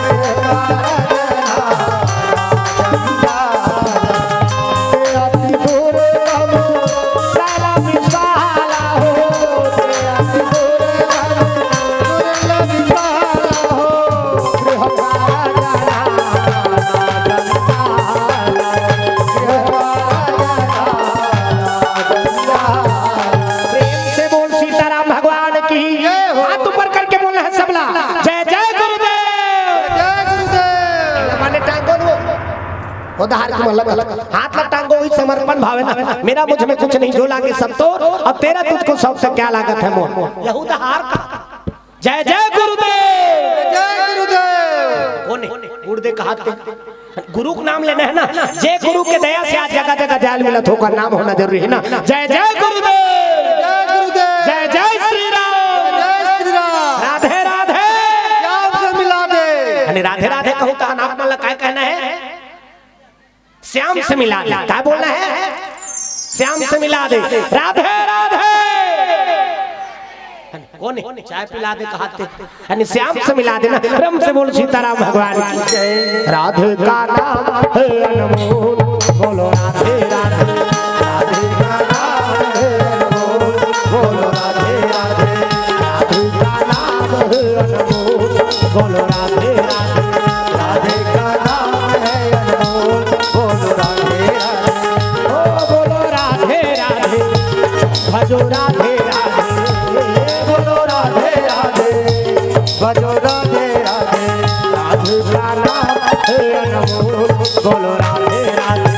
गृह कारज ना, प्रेम से बोल सीताराम भगवान की। जय हो। हाथ ऊपर करके बोलना है सबला, जय जय गुरुदेव। जय गुरुदेव। माने टांगो लो। उधार की मलक। हाथ ला टांगो, वही समर्पण भाव है ना। मेरा मुझ में कुछ नहीं, जो लागे सब तो, और तेरा तुझको सब से क्या लागत है मोर। यहू उधार का। जय जय गुरुदेव। जय गुरुदेव। कौन है? गुरुदेव कहाते। गुरु का नाम लेना है ना। जय गुरु के दया से आज जगह जगह जाल मिलत होगा, नाम होना जरूरी है ना। जय जय गुरुदेव। जय गुरुदेव। जय जय श्री राम। जय श्री राम। राधे राधे। श्याम से मिला दे। यानी राधे राधे कहूँ तो आप मन ला काय कहना है? श्याम से मिला दे। क्या बोलना है? श्याम से मिला दे। राधे राधे। कौन है? चाय पिला दे कहाते। यानी श्याम से मिला देना। प्रेम से बोल सीताराम भगवान की। राधे का नाम है अनमोल। बोलो राधे राधे। राधे का नाम है अनमोल। बोलो राधे राधे। राधे का नाम है अनमोल। बोलो राधे राधे। राधे का नाम है अनमोल। बोलो राधे राधे। ओ बोलो राधे राधे। भजो राधे राधे। बोलो राधे राधे। भजो राधे राधे। राधे का नाम है अनमोल। बोलो राधे राधे।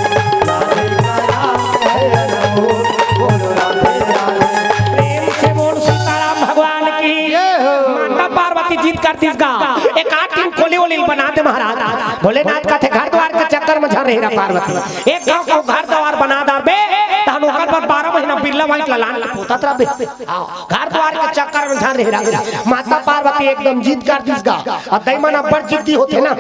राधे का नाम है अनमोल। बोलो राधे राधे। प्रेम से बोल सीताराम भगवान की। जय हो। माता पार्वती जिद कर दिस गा, एक आठ ठिन खोली वोली बना दे महाराज। भोलेनाथ कथे घर द्वार के चक्कर में झन रही रहा पार्वती। एक गांव को घर द्वार बना डारबे, तहन ओकर बाद बारह महीना बिरला माइट ला लान के पोतत रहबे। हाँ, घर द्वार के चक्कर में झन रही रहा। माता पार्वती एकदम जिद कर दिस गा। अब दई मन अब्बड़ जिद्दी होथे ना,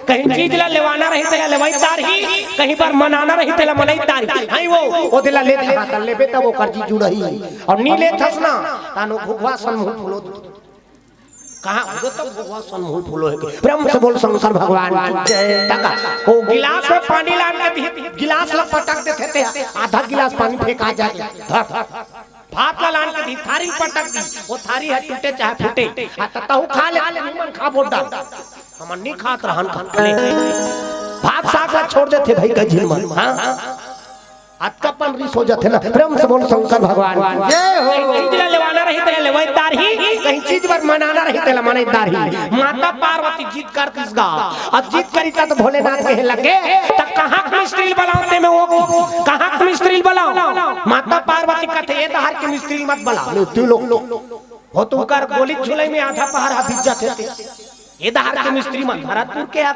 कहीं चीज ला लेवाना रही तेला लेवई डारही, कहीं बर मनाना रही तेला मनई डारही। हां वो, ओदे ला ले, हाँ, त लेबे तब ओकर जी जुड़ही। और नी लेथस ना, तानो घुघवा सन मुंह फुलो। कहाँ घुघवा तो घुघवा सन मुंह फुलो है। प्रेम से बोल शंकर भगवान की जय। तका, ओ गिलास में पानी लान के दी, गिलास ला पटक देथे ते, आधा गिलास पानी फेंका जाए। धर, धर। भात ला लान के दी, थारी पटक दी, वो थारी है टूटे चाहे फूटे। आ त तहू खा ले, निमन खा बोल डार। हमन नी खात रहन खा ले। भात साग ला छोड़ देथे भाई का झिन मन। हाँ? अतका पन रिस हो जाथे ना। प्रेम से बोल शंकर भगवान की। जय हो। कहीं चीज ला लेवाना रही तेला लेवई डारही, कहीं चीज बर मनाना रही तेला मनई डारही। माता पार्वती जिद कर दिस गा। अब जिद करी त भोलेनाथ कहे लगे, त कहाँ के मिस्त्री बलाओ ते में वो, कहाँ के मिस्त्री बलाओ? माता पार्वती कथे, ए डहर के मिस्त्री मत बला। ले, तू लोग, हो तुमकर गोली झुलई में आधा पहर हा बीत जाथे। ए डहर के मिस्त्री मन भरतपुर के आ।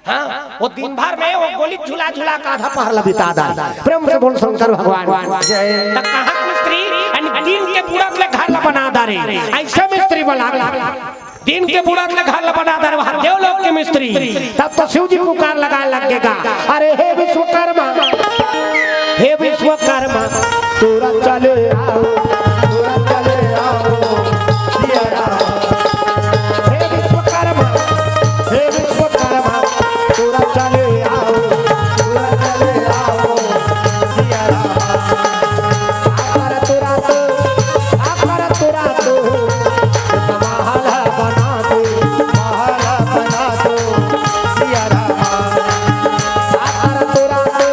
हाँ, वो दिन भर में वो गोली झुला झुला के आधा पहर ला बिता डार। प्रेम से बोल शंकर भगवान की जय। त कहाँ के मिस्त्री? यानी दिन के बुड़त ले घर ला बना डारे। ऐसे मिस्त्री बला। दिन के बुड़त ले घर ला बना दे रहा देवलोक के मिस्त्री। तब तो शिव जी पुकार लगा लग गे गा, अरे हे विश्वकर्मा, हे विश्वकर्मा, तोरा चले आओ, तोरा चले आओ, सिया राम। हे विश्वकर्मा, हे विश्वकर्मा, तोरा चले आओ, तोरा चले आओ, सिया राम। आकर तोरा तो, आकर तोरा तो, महल बना दो, महल बना दो, सिया रामा। आकर तोरा तो,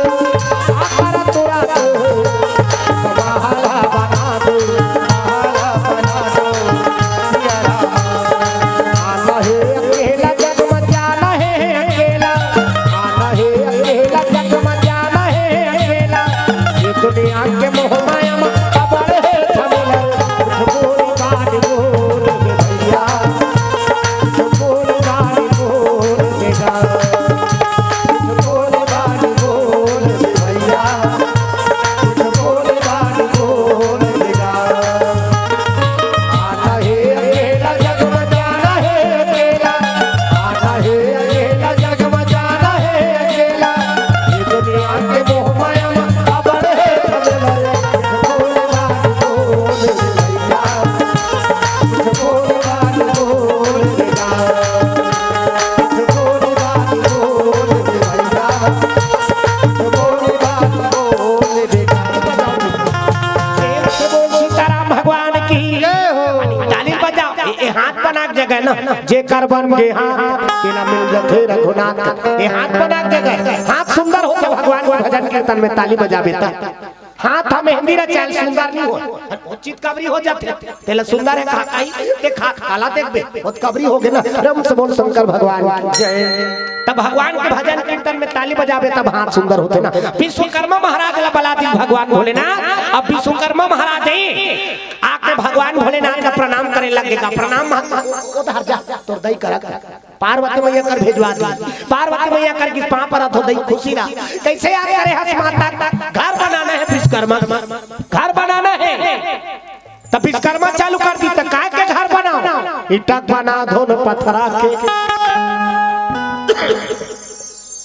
प्रेम से बोल सीताराम भगवान की। जय हो। ताली बजाओ। ए, ए हाथ बना के जगह ना, जेकर बन के हाथ, तेला मिल जथे रघुनाथ। ए हाथ बना के जगह, हाथ सुंदर होथे भगवान के भजन कीर्तन में ताली बजाबे त। हाथ ह मेहंदी रचायल सुंदर नहीं हो, ओ चितकबरी हो जाथे। तेला सुंदर हे कहा काई, ते खा काला देखबे, ओ चितकबरी हो गे ना। प्रेम से बोल शंकर भगवान की जय। तब भगवान के भजन कीर्तन में ताली बजाबे तब हाथ सुंदर होथे ना। विश्वकर्मा महाराज ला बला दिस भगवान भोलेनाथ। अब विश्वकर्मा महाराज ही आके भगवान भोलेनाथ का प्रणाम करे लग गे। प्रणाम महाराज, ओ धर जा, तोर दई करत। पार्वती मैया कर भेजवा दी। पार्वती मैया कर गिस पाँव परत हों, दई खुशी रहा। कैसे याद करे हस माता? घर बनाना है विश्वकर्मा, घर बनाना है। तब विश्वकर्मा चालू कर दी, त काय के घर बनाओ? ईंटा के बना दो न पथरा के।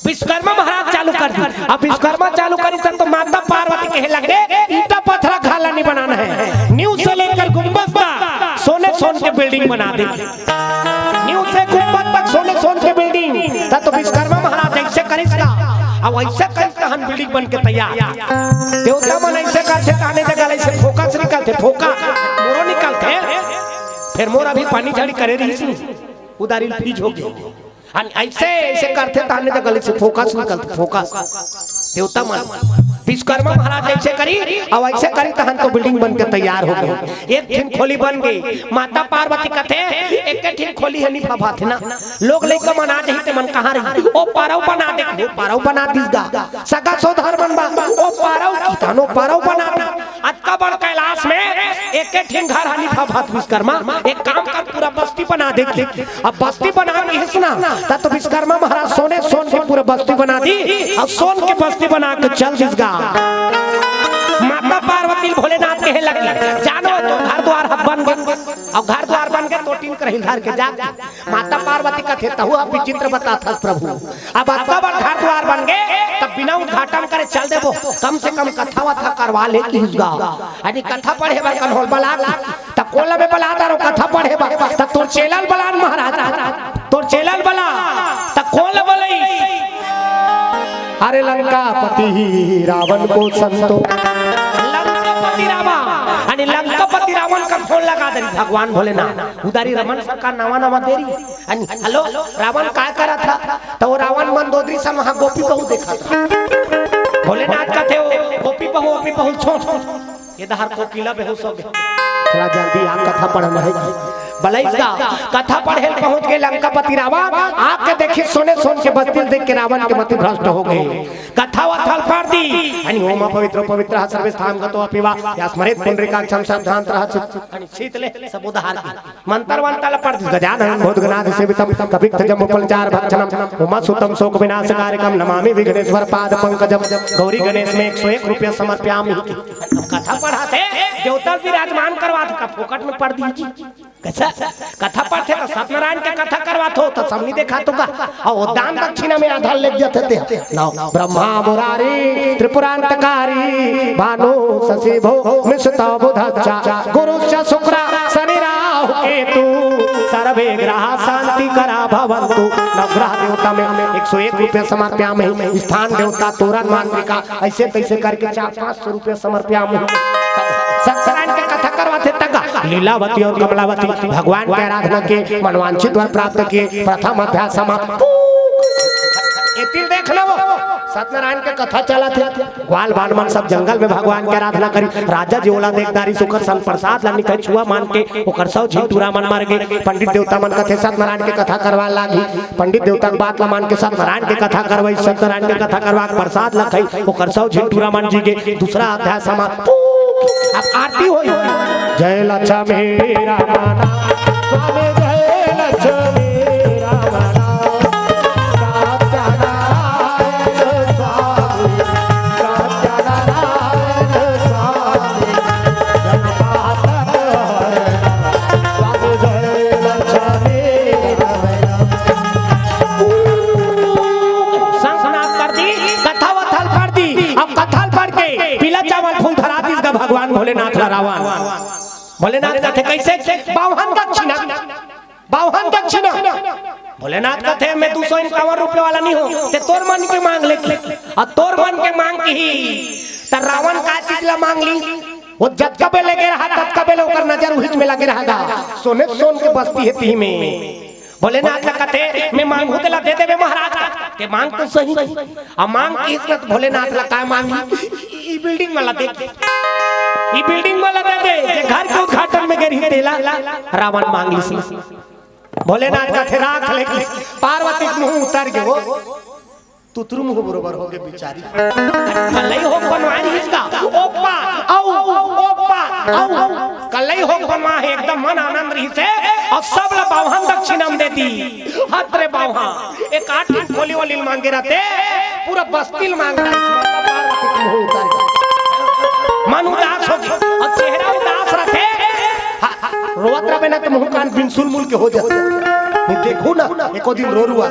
विश्वकर्मा महाराज चालू कर दी। अब विश्वकर्मा चालू करिस त तो माता पार्वती कहे लग रे, ईंटा पथरा के घर ला नहीं बनाना है, नींव से लेकर गुंबद तक सोने सोन के बिल्डिंग बना दे। नींव से गुंबद तक सोने सोन के बिल्डिंग। त तो विश्वकर्मा महाराज ऐसे करिस का, अब ऐसे करिस तहन बिल्डिंग बन के तैयार। देवता मन ऐसे करथे, ताने जगह ले से फोकस निकलथे, फोकस मोरो निकलथे। फिर मोर अभी पानी झाड़ी करे रहिस नहीं, उधारी फीज हो गई। अन ऐसे, ऐसे करथे, ताने जगह ले से फोकस निकलथे, फोकस। देवता मन, विश्वकर्मा महाराज ऐसे करी, अब ऐसे करी, तहन तो बिल्डिंग बन के तैयार हो गई। एक ठिन खोली बन गई। माता पार्वती कथे, एक ठिन खोली ह नहीं फभाथे ना। लोग लइका मन आ जाही ते मन कहाँ रही? ओ पारव बना दे, ओ पारव बना दिस गा। सगा सोदर मन बा, ओ पारव की तानो पारव बना दे। अतका बड़ कैलाश में एक एक ठिन घर ह नहीं फभात विश्वकर्मा, एक काम कर पूरा बस्ती बना दे की। अब बस्ती बना के हिसना, त तो विश्वकर्मा महाराज सोने सोन के पूरा बस्ती बना दी। अब सोन के बस्ती बना के चल दिस गा। माता पार्वती भोलेनाथ कहे लगी, जानो तो घर द्वार ह बन गे। अब घर द्वार बन गे, तो टीन कर हिलधार के जा। माता पार्वती कथे, तहु ह विचित्र बताथस प्रभु। अब अतका बड़ घर द्वार बन गे, तब बिना उद्घाटन करे चल देबो, कम से कम कथा वथा करवा ले किहिस गा। अरे कथा पढ़े बर कन्होल बला, त कोन ल बला दारो कथा पढ़े बर, त तोर चेला ल बलान महाराज, तोर चेला ल बला, त कोन ल बलई? अरे लंकापति रावण को संतो। लंकापति रावण, अरे लंकापति रावण का फोन लगा दे भगवान भोलेनाथ। उधारी रमन सरकार नवा नवा देरी। अन, हेलो, रावण काय करत ह? त वो रावण मंदोदरी सन वहाँ गोपी बहू देखत ह। भोलेनाथ कथे, "ओ, गोपी बहू, गोपी बहू, छोड़, छोड़।" ये दहार कोकिला बेहोश हो गे। थोड़ा जल्दी आ, कथा पढ़ना है। बलई गा, कथा पढ़े ल पहुँच गे लंकापति रावण, आके देखिस सोने सोन के बस्ती ल देख के रावण के मति भ्रष्ट हो गे। कथा वथा ल पढ़ दी। अन ओम पवित्रो पवित्रः सर्वेस्थान गतो अपि वा, या स्मरेत पुंडरीकाक्षं सदांतरः चित-, अन शीतले सब उधार की। मंत्र वंत्र ल पढ़ दिस। गजाननं भूतगणादि सेवितं कपित्थ जम्बूफल चारु भक्षणं उमा सुतं शोक विनाशकारकं नमामि विघ्नेश्वर पाद पंकजं। गौरी गणेश में एक सौ एक रुपया समर्पयामि। कथा पढ़ाथे, देवता ल विराजमान करवाथे, का फोकट में पढ़ दीजिए। कथा, कथा पढ़थे त सत्यनारायण के कथा करवाथो त समनी देखाथो का। अउ दान दक्षिणा में आधा लेग जथे ते। नौ ब्रह्मा मुरारी त्रिपुरांतकारी भानु शशि भो मिसुत बुधच्च गुरुश्च शुक्र शनि राहु केतु सर्वे ग्रह शांति करा भवंतु। नवग्रह देवता में एक सौ एक रुपया समर्पयामि। स्थान देवता तोरण मांत्रिका ऐसे तैसे करके चार पाँच सौ रुपया समर्पयामि। सत्यनारायण के कथा करवाथे तगा लीलावती और कमलावती भगवान के आराधना के मनवांछित वर प्राप्त किए। प्रथम अध्याय समाप्त। एतिल देख लेवो, सत्यनारायण के कथा चलत हे। ग्वाल बाल मन सब जंगल में भगवान के आराधना करी। राजा जी ओला देख डारिस, ओकर सन प्रसाद ला निकहे छुआ मान के, ओकर सौ झिन टूरा मन मर गे। पंडित देवता मन कथे सत्यनारायण के कथा करवा लागी। पंडित देवता के बात ला मान के सत्यनारायण के कथा करवाई। सत्यनारायण के कथा करवा के प्रसाद ला खाई, ओकर सौ झिन टूरा मन जी गे। दूसरा अध्याय समाप्त। अब आरती होई। जय लक्ष्मी रमण स्वामी, जय लक्ष्मी रमण सत्यनारायण स्वामी, सत्यनारायण स्वामी, जय माता स्वामी, जय लक्ष्मी रमण। शंखनाद कर दी, कथा वथा ल पढ़ दी। अब कथा ल पढ़ के पीला चावल फूल धरा दिस गा भगवान भोलेनाथ ला रावण। भोलेनाथ कथे, "कइसे?" "बावहन दक्षिणा, बावहन दक्षिणा।" भोलेनाथ कथे, "मैं दू सौ इक्यावन रुपये वाला नहीं हूँ, ते तोर मन के मांग ले।" अउ तोर मन के मांग किही, त रावण का चीज ला मांग लिस? ओ जतका बेर ले गे रहा, ततका बेर ले ओकर नजर उहिच में लगे रहा गा। सोने सोन के बस्ती हे तिही में। भोलेनाथ ला कथे, "मैं मांगहूं तेला दे देबे महाराज।" ते मांग तो सही। अउ मांग किस न त भोलेनाथ ला काय मांग? "ई बिल्डिंग वाला दे, ई बिल्डिंग वाला दे दे।" जे घर के उद्घाटन में गे रही तेला रावण मांग लिस। भोलेनाथ कथे, "राख ले।" कि पार्वती के मुंह उतर गे, ओ तुतरू मुंह बरोबर हो गे बिचारी। कलई हो बनवा रहिस का, ओप्पा, अउ, ओप्पा, अउ। कलई हो बनवा हे, एकदम मन आनंद रहिस हे, अउ सब ला बावहन दक्षिणा में दे दी। हत रे बावहा, एक आठ ठन खोली वोली मांगे रहिते, पूरा बस्ती ल मांग डारिस। पार्वती के मुंह उतर गे। मन उदास हो गे, अउ चेहरा उदास रहिथे। हा, हा, रोवत रहिबे ना त मुंह कान बिनसुल मुल के हो जाथे। नहीं देखहू ना, एको दिन रो रुआ।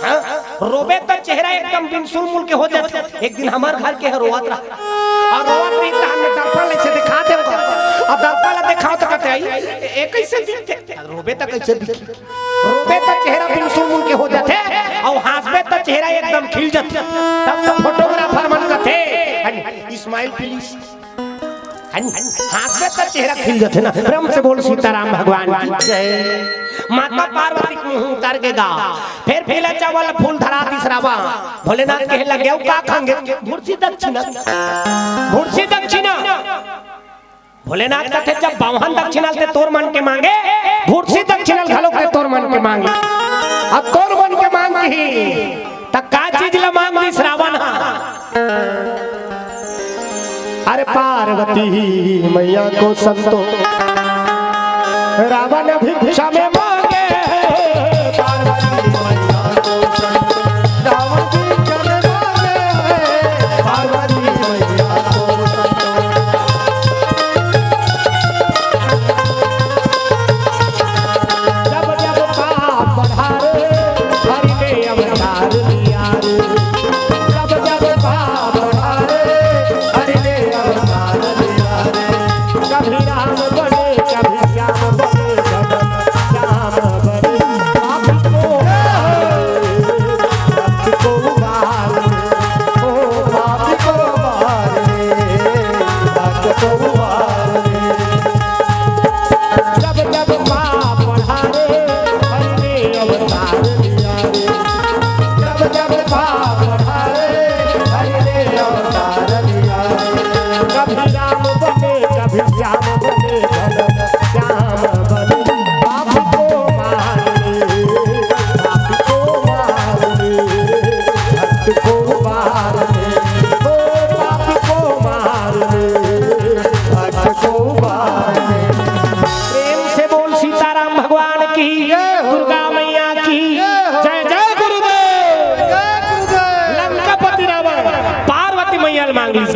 हाँ? रोबे त चेहरा एकदम बिनसुल मुल के हो जाथे। एक दिन हमर घर के ह रोवत रहा, अउ रोवत रही त हमने दर्पण ल अइसे देखा दे, अउ दर्पण ला देखाव त कथे, "आई, ए, ए कइसे दिखथे?" रोबे त कइसे दिखही? रोबे त चेहरा बिनसुल मुल के हो जाथे, अउ हांसबे त चेहरा एकदम खिल जाथे। तब तो फोटोग्राफर मन कथे, "है नी, smile please।" है नी? हांसबे त चेहरा खिल जाथे ना। प्रेम से बोल सीताराम भगवान की जय। माता पार्वती के मुंह उतर गे गा। फेर पीला चावल फूल धरा दिस रावण। भोलेनाथ कहे लगे, "अउ का खांगे?" "भुरसी दक्षिणा, भुरसी दक्षिणा।" भोलेनाथ कथे, "जब बावहन दक्षिणा ल ते तोर मन के मांगे, भुरसी दक्षिणा ल घलोक ते तोर मन के मांगे।" अउ तोर मन के मांग किही, त का चीज ल मांग दिस रावण ह? अरे पार्वती मैया को संतो रावण भिक्षा में मांगे। पार्वती मैया को संतो रावण भिक्षा में मांगे। पार्वती मैया को संतो जब जब पाप बढ़ारे, हरि ने अवतार लिया रे। जब जब पाप बढ़ारे, हरि ने अवतार लिया रे। कभी राम बने, कभी श्याम बने, जब श्याम बने। पाप को, भक्त को उबार ले, ओ पाप को उबार ले, भक्त को उबार ले। जब जब पाप बढ़ारे, हरि ने अवतार लिया रे। जब जब पाप बढ़ारे, हरि ने अवतार लिया रे। कभी राम बने, कभी श्याम बने, जब श्याम बने। पाप को मार ले, पाप को मार ले, भक्त को उबार ले। ओ पाप को मार ले, भक्त को उबार ले। प्रेम से बोल सीताराम भगवान की, जय हो। दुर्गा मैया की, जय हो। जय जय गुरुदेव। जय गुरुदेव। लंकापति रावण पार्वती मैया ल मांग लिस।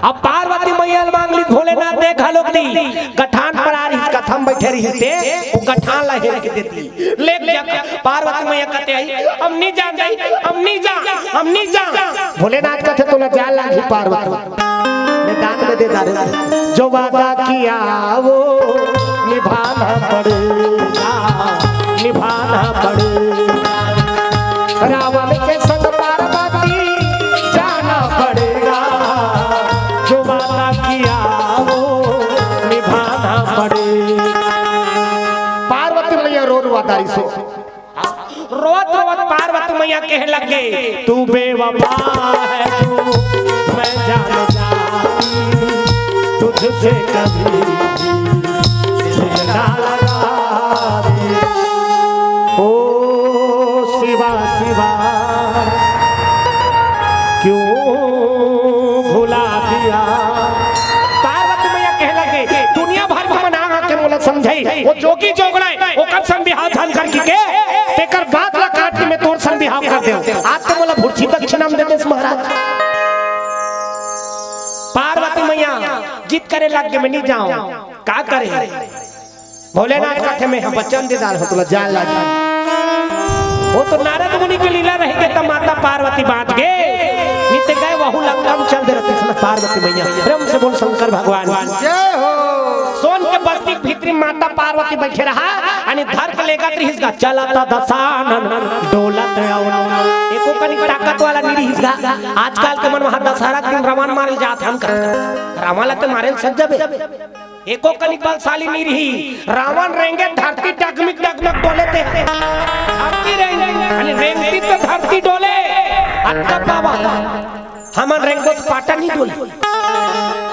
अब पार्वती मैया ल मांग लिस, भोलेनाथ दे घलोक दिस। गठान परा रिहिस, कथा म बइठे रिहिस ते, ओ गठान ला हेर के दे दिस। ले जा, पार्वती मैया कथे, "आई, हम नी जान, आई, हम नी जान, हम नी जान।" भोलेनाथ कथे, "तोला जाय लागही पार्वती, मैं दान में दे डारे। जो वादा किया वो निभाना पड़ेगा, निभाना पड़ेगा। रावण के संग पार्वती जाना पड़ेगा, जो वादा किया वो निभाना पड़ेगा।" पार्वती मैया रो रुआ डारिस। रोवत रोवत पार्वती मैया कहे लगे, "तू बेवफा है तू, मैं जान जाती, तुझसे कभी दिल ना लगाती। ओ शिवा शिवा, क्यों भुला दिया।" पार्वती मैया कहे लगे, "दुनिया भर के मन आ के मोला समझाई, वो जोगी जोगड़ा हे, ओकर संग बिहाव झन कर के, तेकर बात ला काट के मैं तोर संग बिहाव कर देव। आज तो मोला भुरसी दक्षिणा म दे देस महाराज।" पार्वती मैया जिद करे लग गे, "मैं नी जांव।" का करे? भोलेनाथ कथे, "मैं ह बचन दे डारे हंव, तोला जाय लागही।" ओ तो नारद मुनि के लीला रहिगे, त माता पार्वती बांच गे, नी ते गय वहू लंका म चल दे रहतिस ना पार्वती मैया। प्रेम से बोल शंकर भगवान। जय हो। सोन के माता पार्वती बइठे रहा, अने धर के लेगत रिहिस गा, चलत दसानन डोलत अवनी। एको कनी ताकत वाला नइ रिहिस गा। आजकल के मन वहाँ दशहरा के दिन रावण मारे जात हन कर। रावण ला ते मारे सज जबे। एको कनी बलशाली नइ रिही। रावण रेंगे धरती डगमिग डगमग डोले ते। धरती रेंगे, अने रेंगती तो धरती डोले। अत्ता बाबा, हमन रेंगो तो पाटा नइ डोले।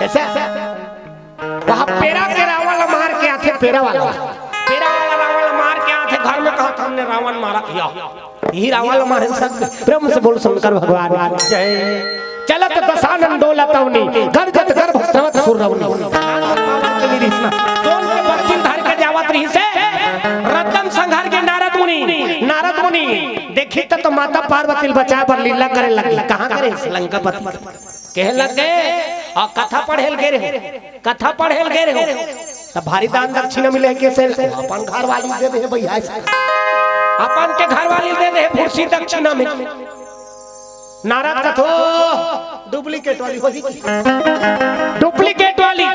ऐसा? वहाँ पेरा के रावण ला मार के आथे, पेरा वाला। पेरा वाला रावण ला मार के आथे, घर में कहत हमने रावण मारा। या, यही रावण ला मारे सब। प्रेम से बोल शंकर भगवान की जय। चलत दसानन डोलत अवनी, गर्जत गर्भ स्रवत सुररवनी। सोन के बर्तन धर के जावत रिहिसे, रतन संघर के नारद मुनि, नारद मुनि देखी त तो माता पार्वती ल बचाए बर लीला करे लगी। कहाँ करे? लंकापति। कहे लग गे, अउ कथा पढ़े ल गे रहे हो, कथा पढ़े ल गे रहे हो, त भारी दान दक्षिणा मिले हे, कइसे? अपन घरवाली दे दे हे भइया, अपन के घरवाली दे दे हे, फुर्सी दक्षिणा में। नारद कथो, डुप्लीकेट वाली होही। डुप्लीकेट वाली।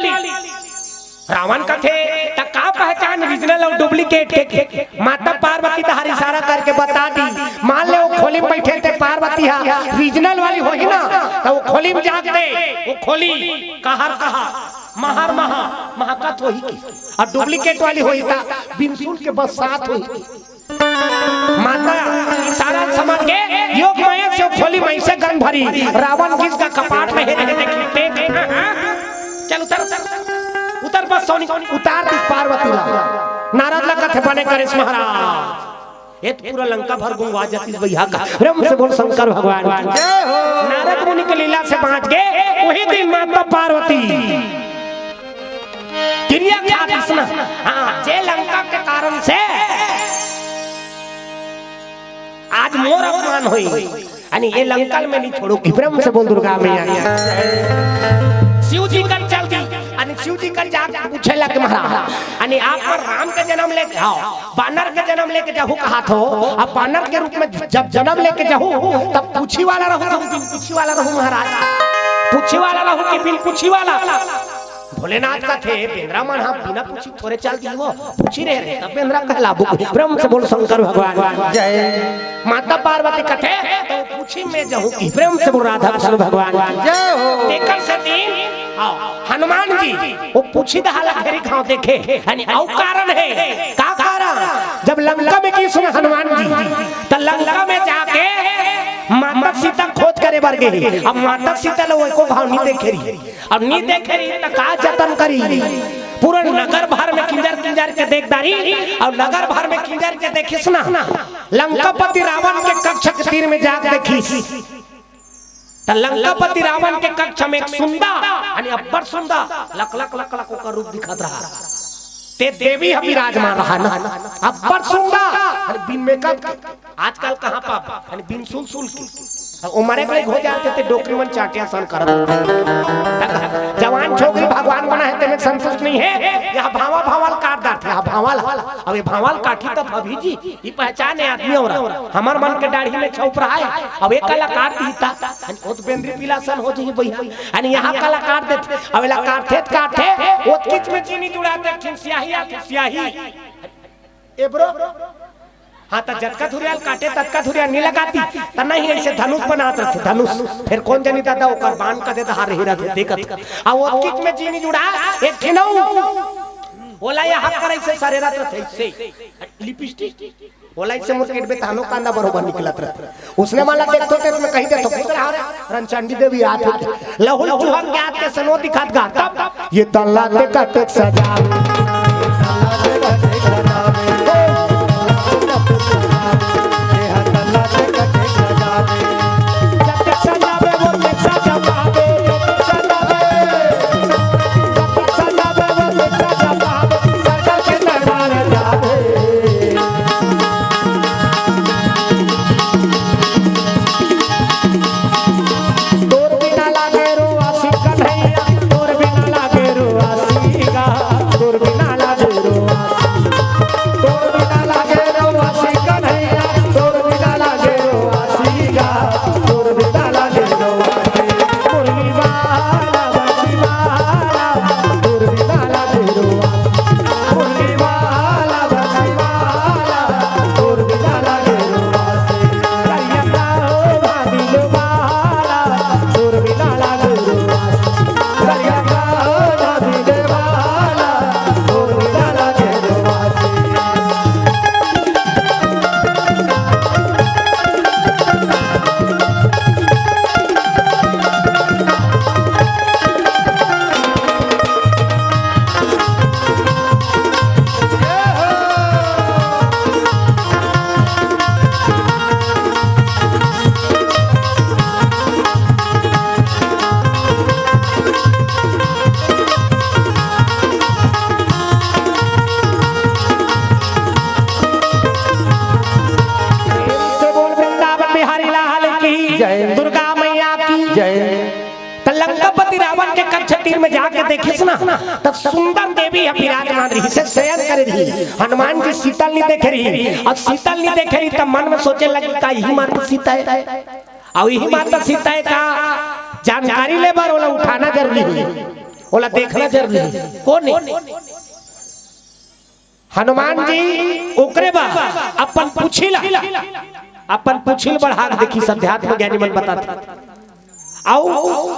रावण कथे, "त का पहचान ओरिजिनल अउ डुप्लीकेट के?" माता पार्वती तहार इशारा करके बता दी। मान ले वो खोली में बइठे ते पार्वती हा, ओरिजिनल वाली होही ना, त वो खोली में जाके, वो खोली कहर कहा, महर महा, महकत होही की। अउ डुप्लीकेट वाली होही त बिनसुन के बरसात होही की। माता इशारा समझ के योग माया से खोली में से गंध भरी, रावण किसका कपाट में हेरे के देखी, देख, हाँ, हाँ। चल उतर, उतर, उतर बस सोनी, उतार दिस पार्वती ला। नारद ला कथे बने करेस महाराज। ये तो पूरा लंका भर गुंगवा जातिस भइया का। प्रेम से बोल शंकर भगवान की। जय हो। नारद मुनि के लीला से बाँच गे, वही दिन माता पार्वती किरिया खा दिस ना। हाँ, जे लंका के कारण से आज मोर अपमान होई, अने ये लंका ल मैं नइ छोड़ूं। प्रेम से बोल दुर्गा मैया की। शिव जी कर चल दी, अने शिव जी कर जाके पूछे लग महाराज, अने आप मन राम के जनम लेके, हाँ, बानर के जनम लेके जाहू कहात हो, अब बानर के रूप में जब जनम लेके जाहू, तब पूछी वाला रहू, तब बिन पूछी वाला रहू महाराज, पूछी वाला रहू कि बिन पूछी वाला? भोलेनाथ कथे, बेंदरा मन ह बिना पूछी थोरे चल दिही वो, पूछी रहे रहे, तब बेंदरा कहलाबो। प्रेम से बोल शंकर भगवान की जय। माता पार्वती कथे, त पूछी में जाहूं कि। प्रेम से बोल राधा कृष्ण भगवान की जय हो। तेकर सेती, हाँ, हनुमान जी, वो पूछी दहा ला घेरी घाव देखे, यानी अउ कारण हे, का कारण? जब लंका में गिस ना हनुमान जी, त लंका में जाके माता सीता खोज करे बर गे। अब माता सीता ला वो एको घाव नइ देखे रिहिस। अब नइ देखे रिहिस त का जतन करिस? पूरा नगर भर में किंजर किंजर के देख डारिस, अउ नगर भर में किंजर के देखिस ना, लंकापति रावण के कक्ष के तीर में जाके देखिस, त लंकापति रावण के कक्ष में एक सुंदर, यानी अब्बड़ सुंदर, लक लक लक लक ओकर रूप दिखत रहा। ते देवी ह विराजमान रहा ना, अब्बड़ सुंदर, यानी बिन मेकअप के। आजकल कहाँ पाबे, यानी बिन सुल सुल के। अब उमरे के हो जाथे ते डोकरी मन चाटिया सन करत। जवान छोकरी भगवान बनाए हे, तेमे संतुष्ट नइ हे, यहाँ भावा भावा ल काट डारथे, यहाँ भावा ल। अब ये भावा ल काटही त भाभी जी, ये पहचान हे आदमी अउ हमर मन के डाढ़ी में छौप रहा हे। अब एक कलाकार दीता, ओ तो बेंदरी पीला सन हो जाही भइया। अने यहाँ कलाकार देथे, अब एला काटथे त काटथे, ओतकीच में चीनी जुड़ाथे, खिन सियाही आ खिन सियाही। ए ब्रो, हाँ, त जतका धुरिया ल काटे, ततका धुरिया ल नइ लगाती, त नहीं ऐसे धनुष बनात रथे, धनुष। फेर कोन जनी दादा ओकर बान कदे दहा रही रथे, देखत। आ ओतकीच में चीनी जुड़ा, एक ठिन अउ। ओला यहाँ कर ऐसे सरेरत रथे, ऐसे। लिपस्टिक। ओला ऐसे मुड़ के एड़बे तहानो कांदा बरोबर निकलत रथे। उसने माला देखथो ते में कही देथो, "पुत्र हरे, रणचंडी देवी आत हो।" लहुल चुहक के आत के सनो दिखत गा। तब ये तल्ला ते कटक सजा। मंदिर में जाके देखिस ना, त सुंदर देवी ह विराजमान रहिस हे, शयन करे रहिस। हनुमान जी सीता ल नइ देखे रहिस, अउ सीता ल नइ देखे रहिस, त मन में सोचे लगिस, "का इही माता सीता हे?" अउ इही माता सीता हे का जानकारी ले बर ओला उठाना जरूरी हे, ओला देखना जरूरी हे। कोन हे? हनुमान जी ओकरे बर अपन पूछी ला, अपन पूछी ल बढ़ा के देखिस, अध्यात्म ज्ञानी मन बताथे। अउ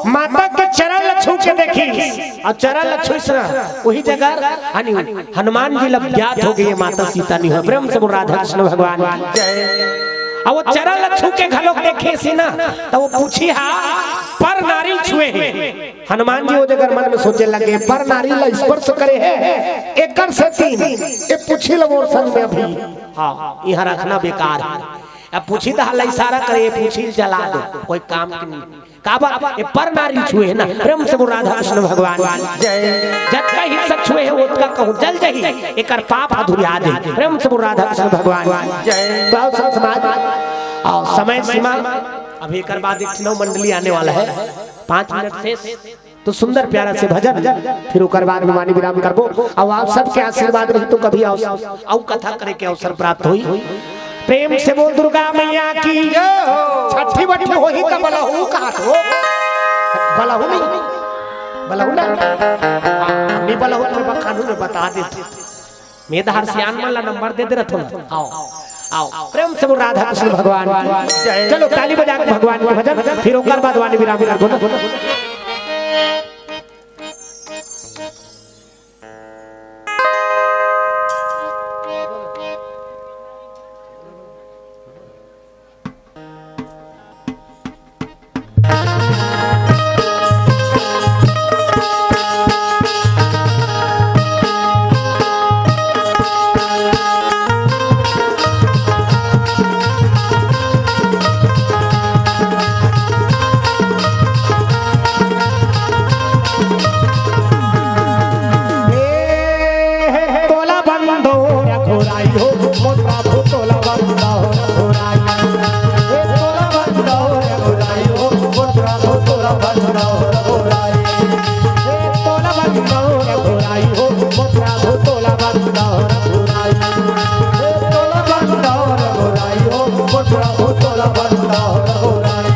माता के चरण ल छू के देखिस, अउ चरण ल छुइस ना, उही जगह हनु-, हनुमान जी ल ज्ञात हो गे माता सीता नइ होय। प्रेम से बोल राधा कृष्ण भगवान की जय। अउ वो चरण ल छू के घलोक देखे हे ना, त वो पूछी हा पर नारी ल छुए हे। हनुमान जी वो जगह मन में सोचे लगे, पर नारी ल स्पर्श करे हे, एकर सेती ए पूछी ल मोर संग में अभी, हाँ, इहाँ रखना बेकार हे। अब पूछी त हाला इशारा करे, ए पूछी ल जला दो, कोई काम की नहीं। काबर? ए पर नारी ल छुए हे ना। प्रेम से बोल राधा कृष्ण भगवान की जय। जतका हिस्सा छुए हे, ओतका कहूँ जल जाही, एकर पाप ह धुरिहा जाही। प्रेम से बोल राधा कृष्ण भगवान की जय। तो आओ संत समाज, आओ, समय सीमा, अभी एकर बाद एक ठो मंडली आने वाला हे, पाँच मिनट शेष। तो सुंदर प्यारा से भजन, फिर ओकर बाद में वाणी विराम करबो। अउ आप सबके आशीर्वाद रही तो कभी अउ, अउ कथा करे के अवसर प्राप्त होई। प्रेम से बोल दुर्गा मैया की। जय हो। छठी बठी होही त बलहू कहा तो। बलहू नहीं, बलहू ना। हाँ, नहीं बलहू तो बखानू में बता देते। मेधार सियान मन ला नंबर दे दे रथो ना। आओ, आओ, प्रेम से बोल राधा कृष्ण भगवान की जय। चलो ताली बजा के भगवान के भजन, फिर ओकर बाद वाणी विराम करबो ना। तोला बंदो रघुराई हो, मोटा भूतोला बंदो रघुराई। ए तोला बंदो रघुराई हो, मोटा भूतोला बंदो रघुराई। ए तोला बंदो रघुराई हो, मोटा भूतोला बंदो रघुराई। ए तोला बंदो रघुराई हो, मोटा भूतोला बंदो रघुराई।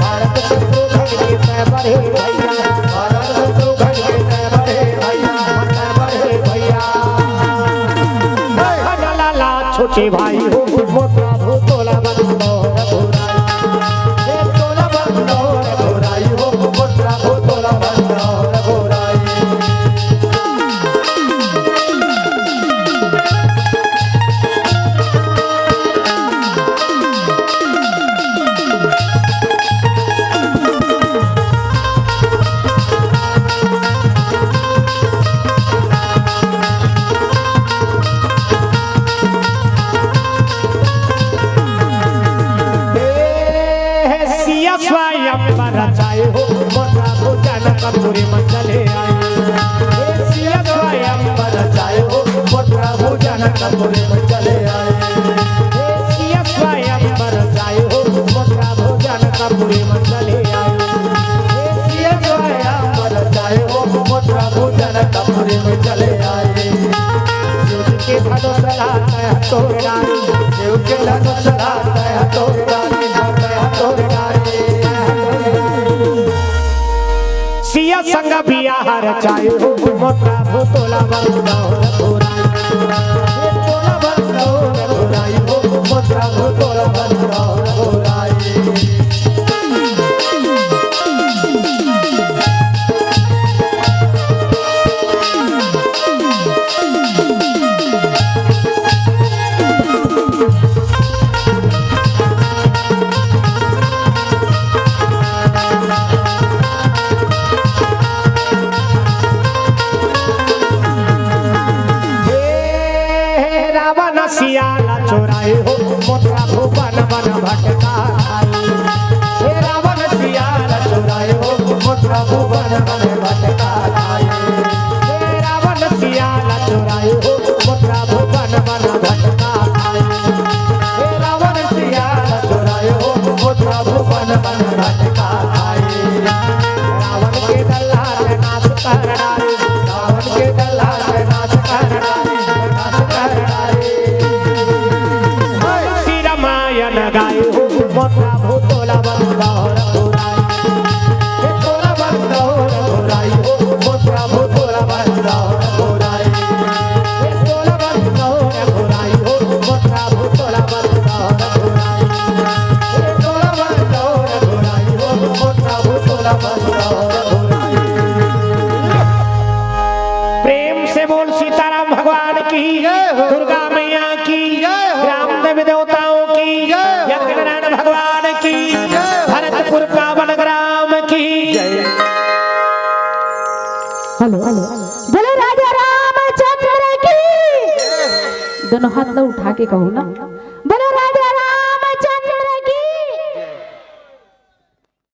भारत शत्रुघ्न के तय बड़े भैया, भारत शत्रुघ्न के तय बड़े भैया, तय बड़े भैया। हे लाला छोटे भाई हो, मोटा भूतोला बंदो रघुराई। हे तोला बंदो रघुराई हो, मोटा भूतोला बंदो रघुराई। हे सिया स्वयंवर रचाए हो, मोटा भोजन कपूरी मंडले आए। हे सिया स्वयंवर रचाए हो, मोटा भोजन कपूरी मंडले आए। हे सिया स्वयंवर रचाए हो, मोटा भोजन कपूरी मंडले आए। हे सिया स्वयंवर रचाए हो, मोटा भोजन कपूरी मंडले आए। शिव के धनुष लाता है तोरा, शिव के धनुष लाता है तोरा, तोरा। सिया संग बियाह रचाई हो, मोटा भूतोला बंदो रघुराई। भूतोला बंदो रघुराई हो, मोटा भूतोला बंदो रघुराई। हे रावण सियाला चोराए हो, मोटा भुवन वन भटका आई। हे रावण सियाला चोराए हो, मोटा भुवन वन भटका आई। हे रावण सियाला चोराए हो, मोटा भुवन वन भटका आई। हे रावण सियाला चोराए हो, मोटा भुवन वन भटका आई। रावण के डल्ला हेलो, हेलो। बोलो राजा रामचंद्र की। दोनों हाथ ला उठा के कहो ना।